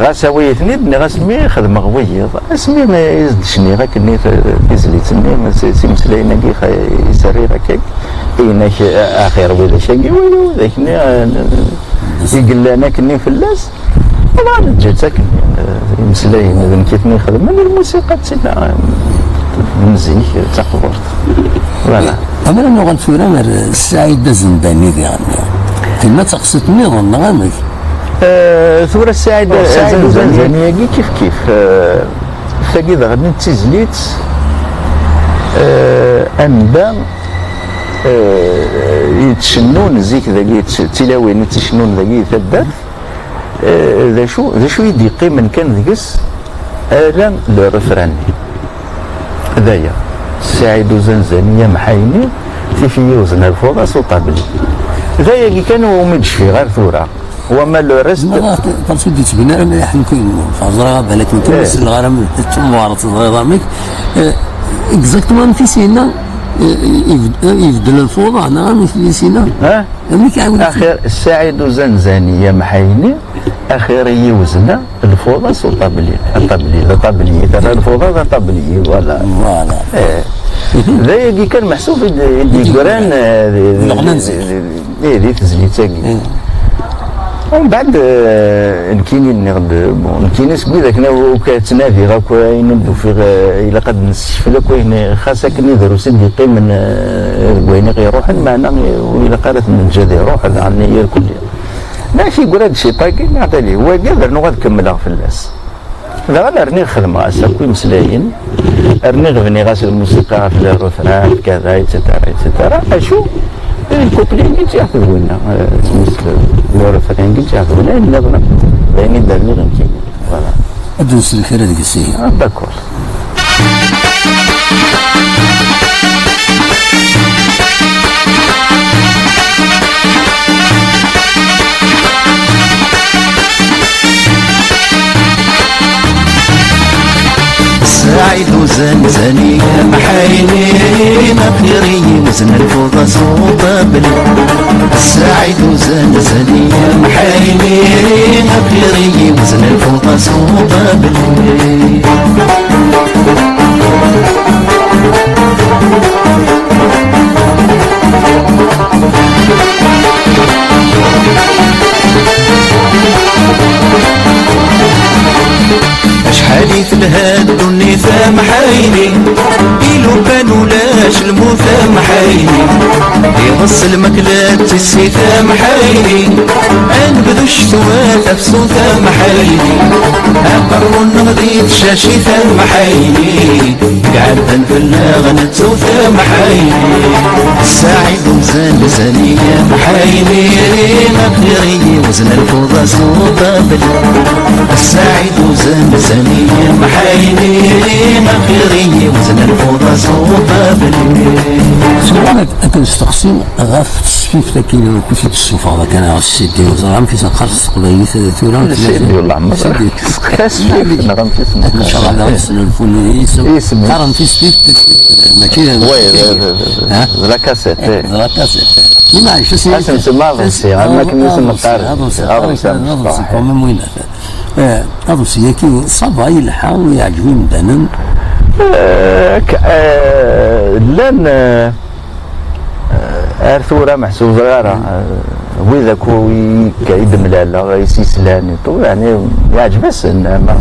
ɣas awi-ten-id, nniɣ-as mi xedmeɣ wiyiḍ. Asmi i s-d-cniɣ akken i t-, tizlit-nni, s, s imeslayen-agi, xa-, i s-rriɣ akka, inek, eh, axir widak-agi, wigi widak-nni, eh, i yellan akken fell-as. Voilà, neǧǧa-tt akken, eh, imeslayen d nekk i ten-ixedmen, lmusiqa d tinna, eh, n zik, d taqburt. Voilà. Qbel ad nuɣal tura ar Saɛid Azendani diɣen. Tinna d taqsiṭ nniḍen, neɣ amek? Eh, tura Saɛid, oh, Saɛid Azendani. Azendani-agi kif kif. Eh, tagi daɣen d tizlit, eh, anda, eh, i ttcennun zik dagi, t-, tilawin i ttcennun dagi i taddart. Eh, d acu, d acu i d-yeqqimen kan deg-s, ala le refrain-nni. D aya. Saɛid Uzanzani, Amḥayni, tif-iyi uzna lfuḍa s uṭabli. D ayagi kan umi d-cfiɣ ar tura. Wama le reste. Neɣ, parce que d-yettbin ara mliḥ nekk, ẓriɣ balak nekk, eh, ur selleɣ ara, d tumwaṛt, teẓriḍ amek. Eh, exactement amek i s-yenna, eh, ibed-, eh, ibeddel lfuḍa, neɣ amek i s-yenna? Eh? Amek iɛawed? Axir, Saɛid Uzanzani, Amḥayni, axir i yiwezna, lfuḍa s uṭabli. Aṭabli, d aṭabli, terra lfuḍa d aṭabli, voilà. Voilà. Eh. D ayagi kan meḥsub i d-, i d-yeggran, eh, di, di, leɣna n zik, di, di, di, eh, di tezlit-agi. Eh. Umbeɛd, eh, nekkini nniɣ-d, bon, nekkini seg wid akken akk ttnadiɣ akk ayen ur d-ufiɣ, eh, ilaq ad nessekfel akk ayen, xas akken i drus i d-yeqqimen, eh, deg wayen i ɣ-iruḥen, meɛna, eh, ur ilaq ara ad t-neǧǧ ad iruḥ, daɣen irkelli. Neɣ yegra-d ciṭ-agi, neɣ tali, wagi ad rnuɣ ad kemmleɣ fell-as. Daɣen rniɣ xedmeɣ-as akk imeslayen, rniɣ bniɣ-as lmusiqa ɣef le refrain, kada, et cetera, et cetera. Acu? Lkupli-nni ǧǧiɣ-t d winna, eh, le refrain-nni ǧǧiɣ-t d winna, ayen nniḍen d ayen i d-rniɣ nekkini. Voilà. Ad d-nsel kra deg-s ihi. Ah, d'accord. Saɛid uzanzani amḥayni, aqiri weznen lfuḍa s uṭabli. Saɛid uzanzani amḥayni, aqiri weznen lfuḍa s uṭabli. Acḥal i telha ddunit amḥayni, i lukan ulac lmut amḥayni, iɣes lmakla d tissit amḥayni, anebdu ccetwa tafsut amḥayni, aqerru-nneɣ di tcacit amḥayni. Iɛeddan fell-aɣ nettu tamḥayni. Saɛid uzanzani amḥayni, aqiri weznen lfuḍa s uṭabli. Saɛid uzanzani amḥayni, aqiri weznen lfuḍa s uṭabli. Tura ad nesteqsi ɣef tesfift-agi akk i d-tessufɣeḍ akken ɣer Sidi, ur ẓriɣ amek i s-neqqar s teqbaylit tura. Sidi, wallah, ma Sidi. Tasfift, neɣ amek i s-neqqar? Ncallah daɣ yesnulfun yisem. Isem. Qqaren tisfift, mačči d... Oui, d, d, d, Ha? D la cassette, eh. D la cassette. Ima ɛic, as-, Ad s-nsemma aḍebsi, am akken i s-neqqar. Aḍebsi, aḍebsi, aḍebsi, aḍebsi, quand même, oui. Eh, aḍebsi-agi, ça va, yelḥa, yeɛǧeb imdanen. Eh, k-, eh, llan, eh, ar tura meḥsub ara, eh, wid akk i, i d-mlaleɣ, i s-yeslan, yeɛni, yeɛǧeb-asen, ama,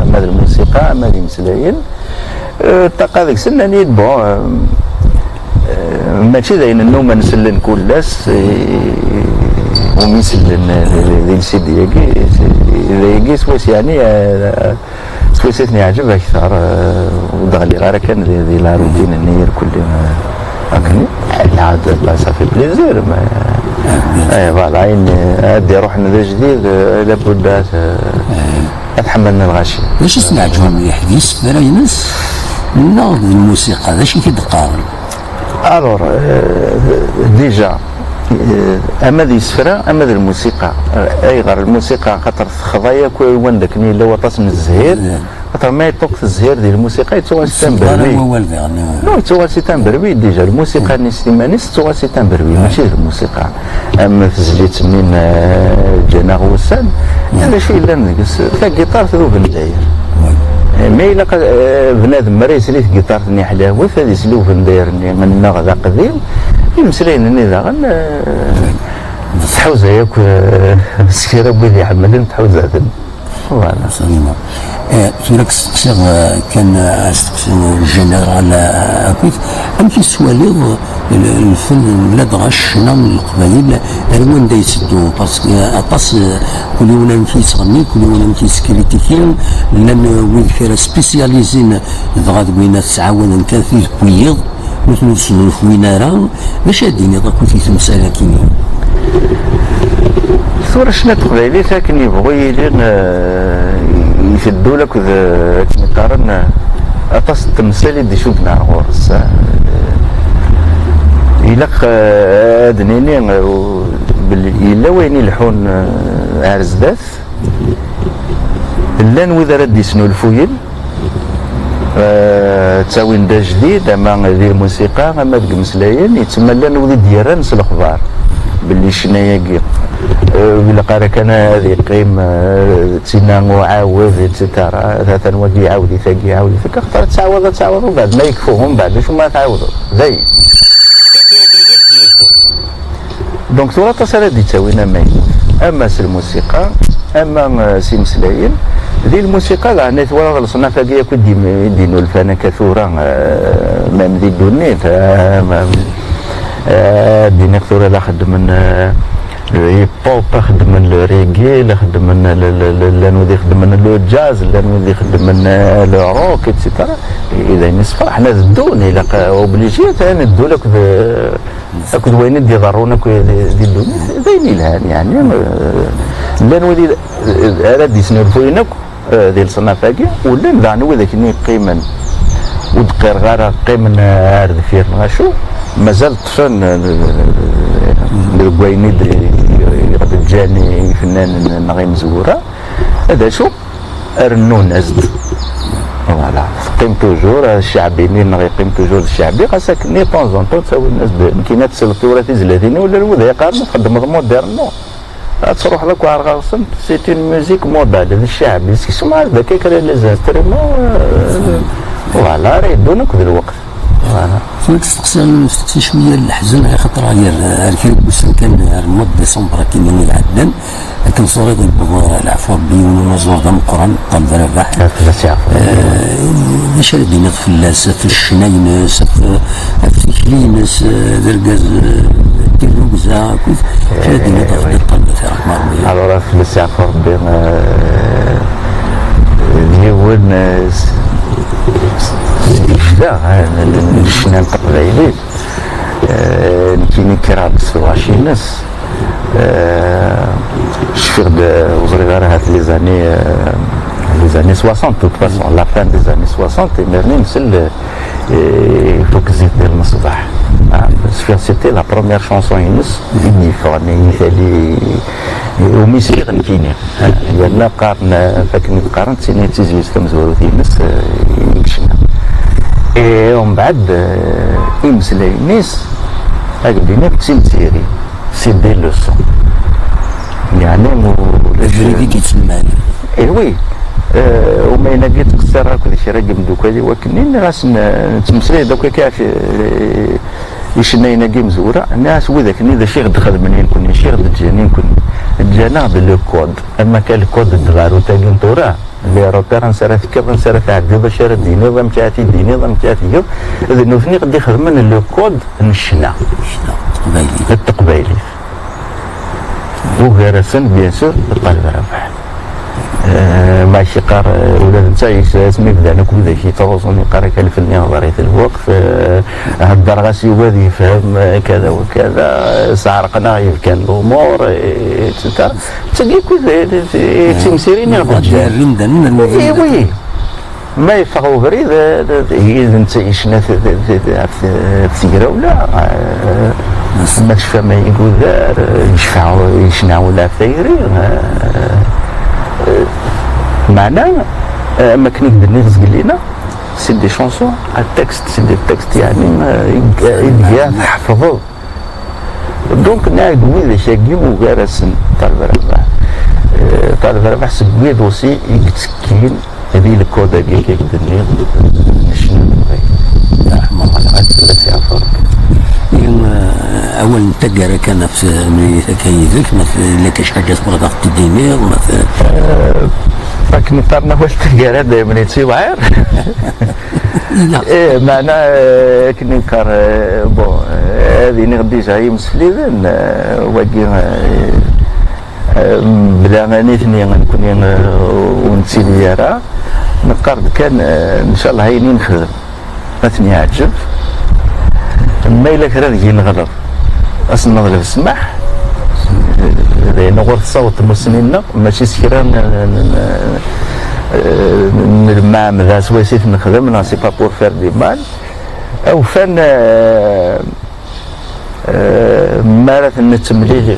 ama d lmusiqa, ama d imeslayen. Eh, ṭṭaqa deg-sen, nnan-iyi-d, bon, eh, eh, mačči d ayen nnumen sellen kul ass, eh, umi sellen, eh, di lsidi-agi, dagi swayes, yeɛni, eh, swayes i ten-yeɛǧeb akteṛ, eh, ur d-ɣliɣ ara kan di, di la routine-nni irkelli, eh, akken, eh, la, ça fait plaisir, mais, eh, voilà, ayen, eh, ad d-iruḥen d ajdid, eh, labudda, eh, ad ḥemmlen lɣaci. D acu i s-iɛeǧben mliḥ, d isefra-ines neɣ d lmusiqa? D acu i k-id-qqaren? Alors, euh, déjà, euh, ama d isefra, ama d lmusiqa. Euh, ayɣer lmusiqa? Xaṭer texḍa yakk i wanda akken yella waṭas n zzhir. Xaṭer ma yeṭṭuk tezhir di lmusiqa, yettuɣal s tamberwi. Wawal diɣen. Non, yettuɣal s tamberwi, déjà. Lmusiqa-nni s timan-is, tettuɣal s tamberwi, mačči d lmusiqa. Am tezlit-nni n, eh, ǧǧan-aɣ wussan, d acu yellan deg-s? Tagiṭart d ubendayer. Eh, ma ilaq, eh, bnadem mi ara yesli tagiṭart-nni ḥlawet, ad yesli ubendayer-nni nneɣ d aqdim, imeslayen-nni daɣen, eh, tḥuza yakk, eh, s kra n wid iḥemmlen, tḥuza-ten. Voilà. Absolument. Eh, tura ad k-steqsiɣ, eh, kan, eh, asteqsi général, eh, akkit, amek i tettwaliḍ l-, lfen, ladɣa ccna n Leqbayel ar wanda yetteddu? Parce que, eh, aṭas, eh, kul yiwen amek yettɣenni, kul yiwen amek yettkritikin, llan, eh, wid kra spécialisés dɣa deg wayen ad ttɛawaden kan tid n wiyiḍ, nutni ur snulfuyen ara. D acu ad d-tiniḍ akked i temsal-agi-nni? Tura ccna n teqbaylit akken yebɣu yili, eh, iteddu akked, eh, akken qqaren, eh, aṭas n temsal i d-icudden ar ɣur-s, eh. Ilaq, eh, ad nini, eh, u-, belli yella wayen ileḥḥun, eh, ar zdat. Llan wid ara d-isnulfuyen, eh, ttawin-d ajdid, ama di lmusiqa, ama deg imeslayen, yettmallan wid i d-yerran s lexbar belli ccna-agi, eh, ur ilaq ara kan ad yeqqim, eh, d tinna uɛawed, et cetera. Atan wagi iɛawed-it, agi iɛawed-it, akka xaṭer ad tɛawed, ad tɛawed, umbeɛd ma yekfu, umbeɛd acu ma tɛawdeḍ? Dayen. Donc tura aṭas ara d-ittawin amaynut, ama s lmusiqa, ama, eh, s imeslayen. Di lmusiqa daɣen i twalaḍ leṣnaf-agi akk i d-im-, i d-inulfan akka tura, eh, même di ddunit, eh, ma-, eh, ad d-iniɣ tura la xeddmen, eh, le hip-hop, xeddmen le reggae, la xeddmen le, le, le, llan wid ixeddmen le jazz, llan wid ixeddmen, eh, le rock, et cetera. I d ayen yessefraḥen ad ddun, ilaq, eh, obligé ad ddun akked, eh, akked wayen i d-iḍerrun akk di, di ddunit, d ayen yelhan, yeɛni, eh, llan wid i, eh, ara d-isnulfuyen akk, eh, di leṣnaf-agi, u llan daɣen widak-nni yeqqimen, ur d-qqireɣ ara, qqimen, eh, ar deffir neɣ acu, mazal ṭṭfen, eh, deg wayen i d-, i ɣ-d-ǧǧan ifennanen neɣ imezwura, d acu? Rennun-as-d. Voilà. yeqqim toujours, eh, cceɛbi-nni-nneɣ yeqqim toujours d cceɛbi, ɣas akken, de temps en temps, ttawin-as-d, nekkini ad tesleḍ tura tizlatin-iw, ula d wid yeqqaren txeddmeḍ moderno. Ad truḥeḍ akk ar ɣer-sent, c'est une musique modale, d cceɛbi. Sekcem-as-d akka kra n les instruments, euh, voilà, ara yeddun akk d lweqt. Voilà. Tura testeqsam, testeqsi cwiya n leḥzen, axaṭer ar, ar kra n wussan kan, ar mois de décembre akken i iɛeddan, akken ẓuriɣ yewweḍ, eh, leɛfu Rebbi, yiwen unaẓur d ameqqran, Ṭaleb Rabaḥ. Ad fell-as yeɛfu. Eh, d acu ara d-tiniḍ fell-as, ɣef ccna-ines, ɣef, ɣef tikli-ines, eh, d argaz, eh, d tirrugza, akked, d acu ara d-tiniḍ ɣef Ṭaleb Rabaḥ? Alors, ad fell-as yeɛfu Rebbi, eh, d yiwen, eh, s-, s-, s-, yejda, eh, n, n, n ccna n teqbaylit. Eh, nekkini kkreɣ-d s tɣaci-ines. Eh, cfiɣ-d, eh, ur ẓriɣ ara, ahat les années, eh, les années soixante, de toute façon, la fin des années soixante, imir-nni nsell, eh, i Tugziṭ di lmeṣbaḥ. Ah, cfiɣ c'était la première chanson-ines i d-yeffɣen, i tali, eh, umi sliɣ nekkini. Yerna qqaren, eh, akken i d-qqaren, d tin i d tizyezt tamezwarut-ines, eh, i yecna. Et umbeɛd, eh, imeslayen-is, ad d-iniɣ d timsirin, c'est des leçons. Yeɛni, ulac. Abrid i d-yettsemman. Eh oui. Eh, umayen-agi yettqeṣṣir akked kra n yimeddukal-iw akken, nniɣ-asen, eh, nettmeslay-d akk akka ɣef, eh, icennayen-agi imezwura, nniɣ-as widak-nni d acu i ɣ-d-xedmen i nekkni, acu i ɣ-d-ǧǧan i nekkni? Ǧǧan-aɣ-d le code. Am akka le code n tɣarut-agi n tura, les repères, ansi ara tekkiḍ, ansi ara tɛeddiḍ, acu ara d-tiniḍ, amek ara t-id-tiniḍ, amek ara tgeḍ, d nutni i ɣ-d-ixedmen le code n ccna. Ccna n teqbaylit. N teqbaylit. Ugar-asen, bien sûr, Ṭaleb Rabaḥ. Eh, ma k-iqqar, eh, ula d netta, yes-, asmi bdan akk widak yettruẓun, yeqqar-ak alef-nni ɣer-it lweqt, eh, heddreɣ-as, yugi ad yefhem, eh, kada wa kada, eh, sɛerqen-aɣ yibkan n lumuṛ, eh, et cetera. D tagi akk i d, d, d, d timsirin i ɣ-d-ǧǧan. Eh, oui. Ma yeffeɣ ubrid, eh, d, d, d, d netta yecna t-, t-, t-, ɣef t-, ɣef tegrawla, eh, ma tecfam ay igudar, eh, yecfa, yecna ula ɣef tayri, eh, eh, meɛna, eh, am akken i k-d-nniɣ zgelli-nneɣ, c'est des chansons à texte, c'est des textes, yeɛni, eh, i, i d-ga tḥefḍeḍ. Donc, nniɣ-ak-d widak-agi ugar-asen Ṭaleb Rabaḥ. Eh, Ṭaleb Rabaḥ seg wid aussi i yettekkin di le code-agi i k-d-nniɣ, n ccna n Leqbayel. Yerḥem Ṛebbi, ad fell-as yeɛfu Ṛebbi. I, eh, awal n taggara kan ɣef temlilit akka yid-k, ma t-, yella kan ḥaǧa tebɣiḍ ad ɣ-t-id-tiniḍ, ma t-, eh, akken qqaren awal n taggara daymen yettiwɛir. Eh, meɛna, eh, akken i neqqar, eh, bon, eh, ad iniɣ déjà i yimsefliden, eh, wagi, eh, eh, mebla nitni, nekkni, eh, ur nettili ara. Neqqar-d kan, eh, ncallah ayen i nexdem, ma ten-yeɛǧeb. Ma yella kra deg-i neɣleḍ, ad s-neḍleb ssmaḥ. D ayen ɣur tessaweḍ tmussni-nneɣ, mačči s kra n, n, n, n lmeɛmeda swayes i t-nexdem, neɣ c'est pas pour faire du mal. Awfan, eh, eh, mi ara t-nettemlili,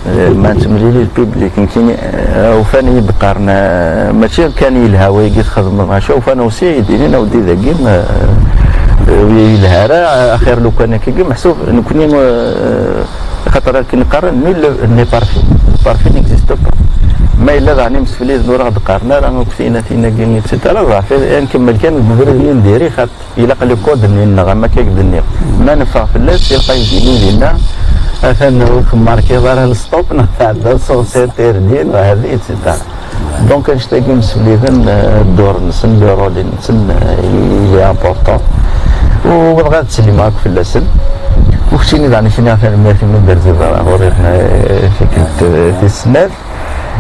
eh, ma nettemlili le public, nekkini, eh, awfan i yi-d-qqaren, eh, mačči kan yelha wayagi txedmeḍ, acu awfan aussi i d-inin, a weddi dagi, eh, ur yelha ara, axir lukan akkagi, meḥsub nekkni, eh, Axaṭer akken qqaren, nul n'est parfait. Le parfait n'existe pas. Ma yella daɣen imsefliden ur aɣ-d-qqaren ara akk tiynatin-agi, et cetera, ḍeɛf, ad nkemmel kan deg ubrid-nni n diri, xaṭ ilaq le code-nni-nneɣ, am akka i k-d-nniɣ. Ma neffeɣ fell-as, ilaq ad k-d-yini dinna, atan ur temmarkiḍ ara le stop, neɣ tɛeddaḍ sur interdit, neɣ hadi, et cetera. Donc, annect-agi imsefliden, euh, ddur-nsen, le rôle-nsen, euh, il est important. U bɣiɣ ad ttsellimeɣ akk fell-asen. U keččini daɣen, keččini tanemmirt imi d-terziḍ ɣur-i, euh, tikkelt, euh, tis snat.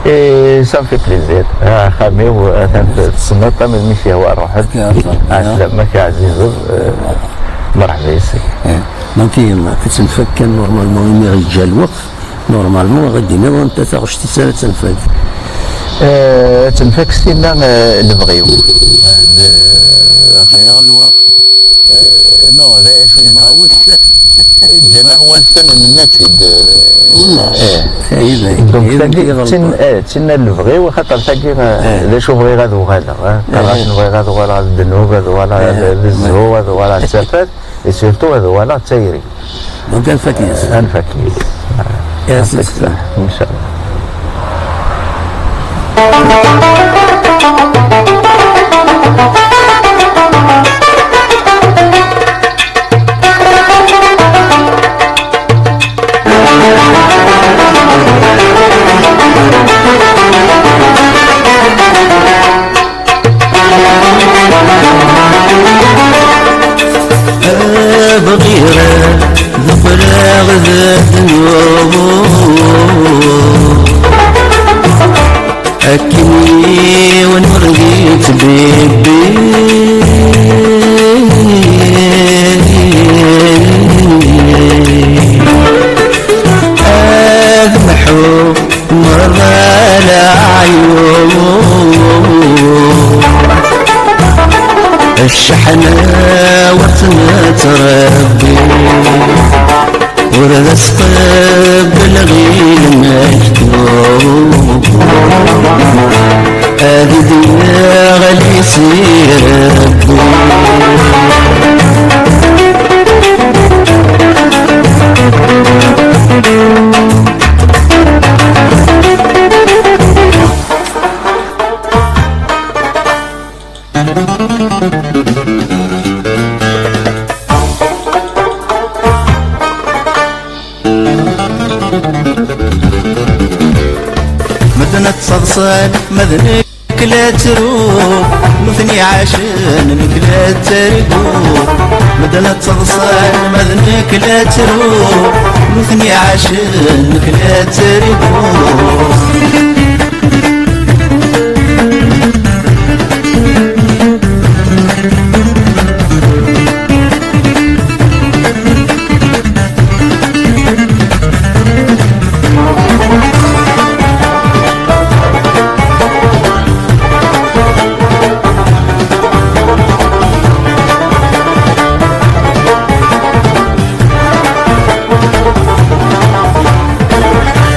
Et ça me fait plaisir. Ah, axxam-iw, atan tessneḍ-t, am mi k-yehwa ruḥ-d. Ɛeslama-k, ɛzizeḍ, euh, merḥba yes-k. Donc, ad tt-nfak kan normalement imi ɣ-yeǧǧa lweqt. Normalement, ɣa d-iniḍ anta taɣect i ara tenfak. Eh, tenfak s tinna, eh, lebɣi-w. Eh, xayaɣ lweqt. Eh, non, d acu i nebɣa. Ǧǧan-aɣ wansen, nenna-tt-id. Eh. Donc, tagi d tin, eh, d tinna n lebɣi-w, axaṭer tagi, eh, d acu bɣiɣ ad uɣaleɣ, eh. Qqareɣ-asen bɣiɣ ad uɣaleɣ d ddnub, ad uɣaleɣ d, d zzhu, ad uɣaleɣ d tafat, et surtout ad uɣaleɣ d tayri. Donc, ad nfak yis. Ad nfak yis. Yas. Inchallah. Bɣiɣ ad qqleɣ d ddnub. Akken yiwen ur d-yettbibbi. Ad mḥuɣ merra leɛyub. Cceḥna ur tt-nettrebbi. Ur d as-qebbleɣ i lmektub ad d-yeɣli si Rebbi. Medden ad ttaḍsan, ma d nekk la ttruɣ, nutni ɛacen, nekk la ttarguɣ. Medden ad ttaḍsan, ma d nekk la ttruɣ, nutni ɛacen, nekk la ttarguɣ.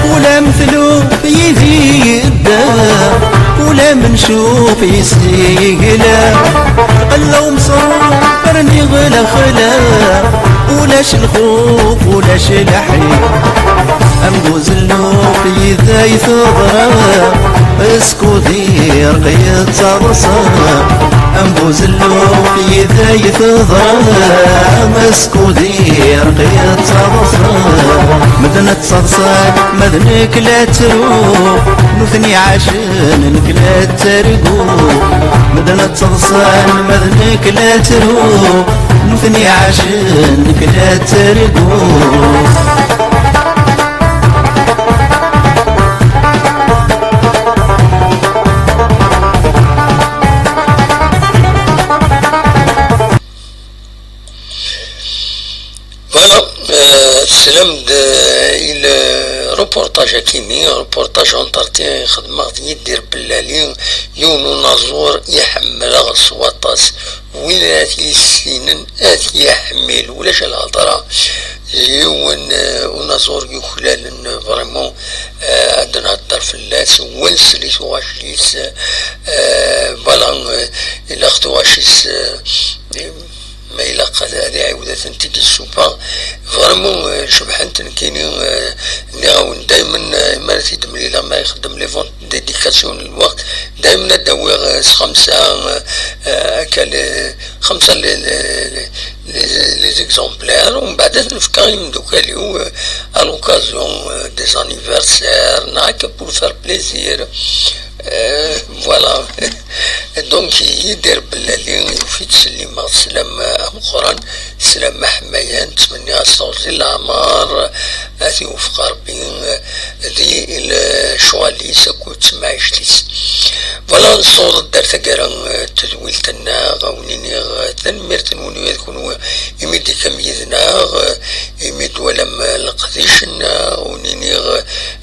Ula m tlub yid-i yedda, ula m ncuf yis-i yegla. Qella umṣar rniɣ lexla, ulac lxuf, ulac lḥif. Am buzelluf yid-ay teḍra, skud irq yettaḍsa. Am buzelluf yid-ay teḍra, skud irq yettaḍsa. Medden ad ttaḍsan, ma d nekk la ttruɣ, nutni ɛacen, nekk la ttarguɣ. Medden ad ttaḍsan, ma d nekk la ttruɣ, nutni ɛacen, nekk la ttarguɣ. Voilà, euh, teslam-d, euh, i le reportage akimi, reportage entretien xedmeɣ d Yidir Bellali, yiwen unaẓur i ḥemmleɣ s waṭas. Win ara t-yessinen, ad t-yeḥmil, ulac lhedra. Yiwen, euh, unaẓur yuklalen, euh, vraiment, euh, ad nhedder fell-as, wales di tuɣac-is, euh, voilà, euh, ilaq tuɣac-is, euh, ma ilaq ad, ad iɛiwed ad tent-id-yessufeɣ. Vraiment, euh, cebḥent, nekkini, euh, nniɣ-awen daymen, euh, mi ara t-id-mlileɣ, ma ixeddem les ventes d'éducation n lweqt, daymen ad d-awiɣ, euh, s xemsa, euh, euh, akka, les, xemsa les, les, les, les exemplaires, u mbeɛd ad ten-fkeɣ i yimdukal-iw, euh, à l'occasion, euh, des anniversaires, neɣ akka pour faire plaisir. Euh, voilà. Donc, Yidir Bellali, yufi-d s llima, sslam ameqqran, sslam aḥmayan, ttmenniɣ-as teɣzi n leɛmer, ad t-iwefeq Rebbi di lecɣal-is akked temɛict-is. Voilà, nessaweḍ-d ar taggara n tedwilt-nneɣ, a wen-iniɣ tanemmirt-nwen ula d kenwi imi d-tekkam yid-neɣ, imi d-twalam leqdic-nneɣ, a wen-iniɣ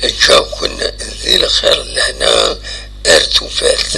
ǧǧaw-ken di lxir d lehna, ar tufat.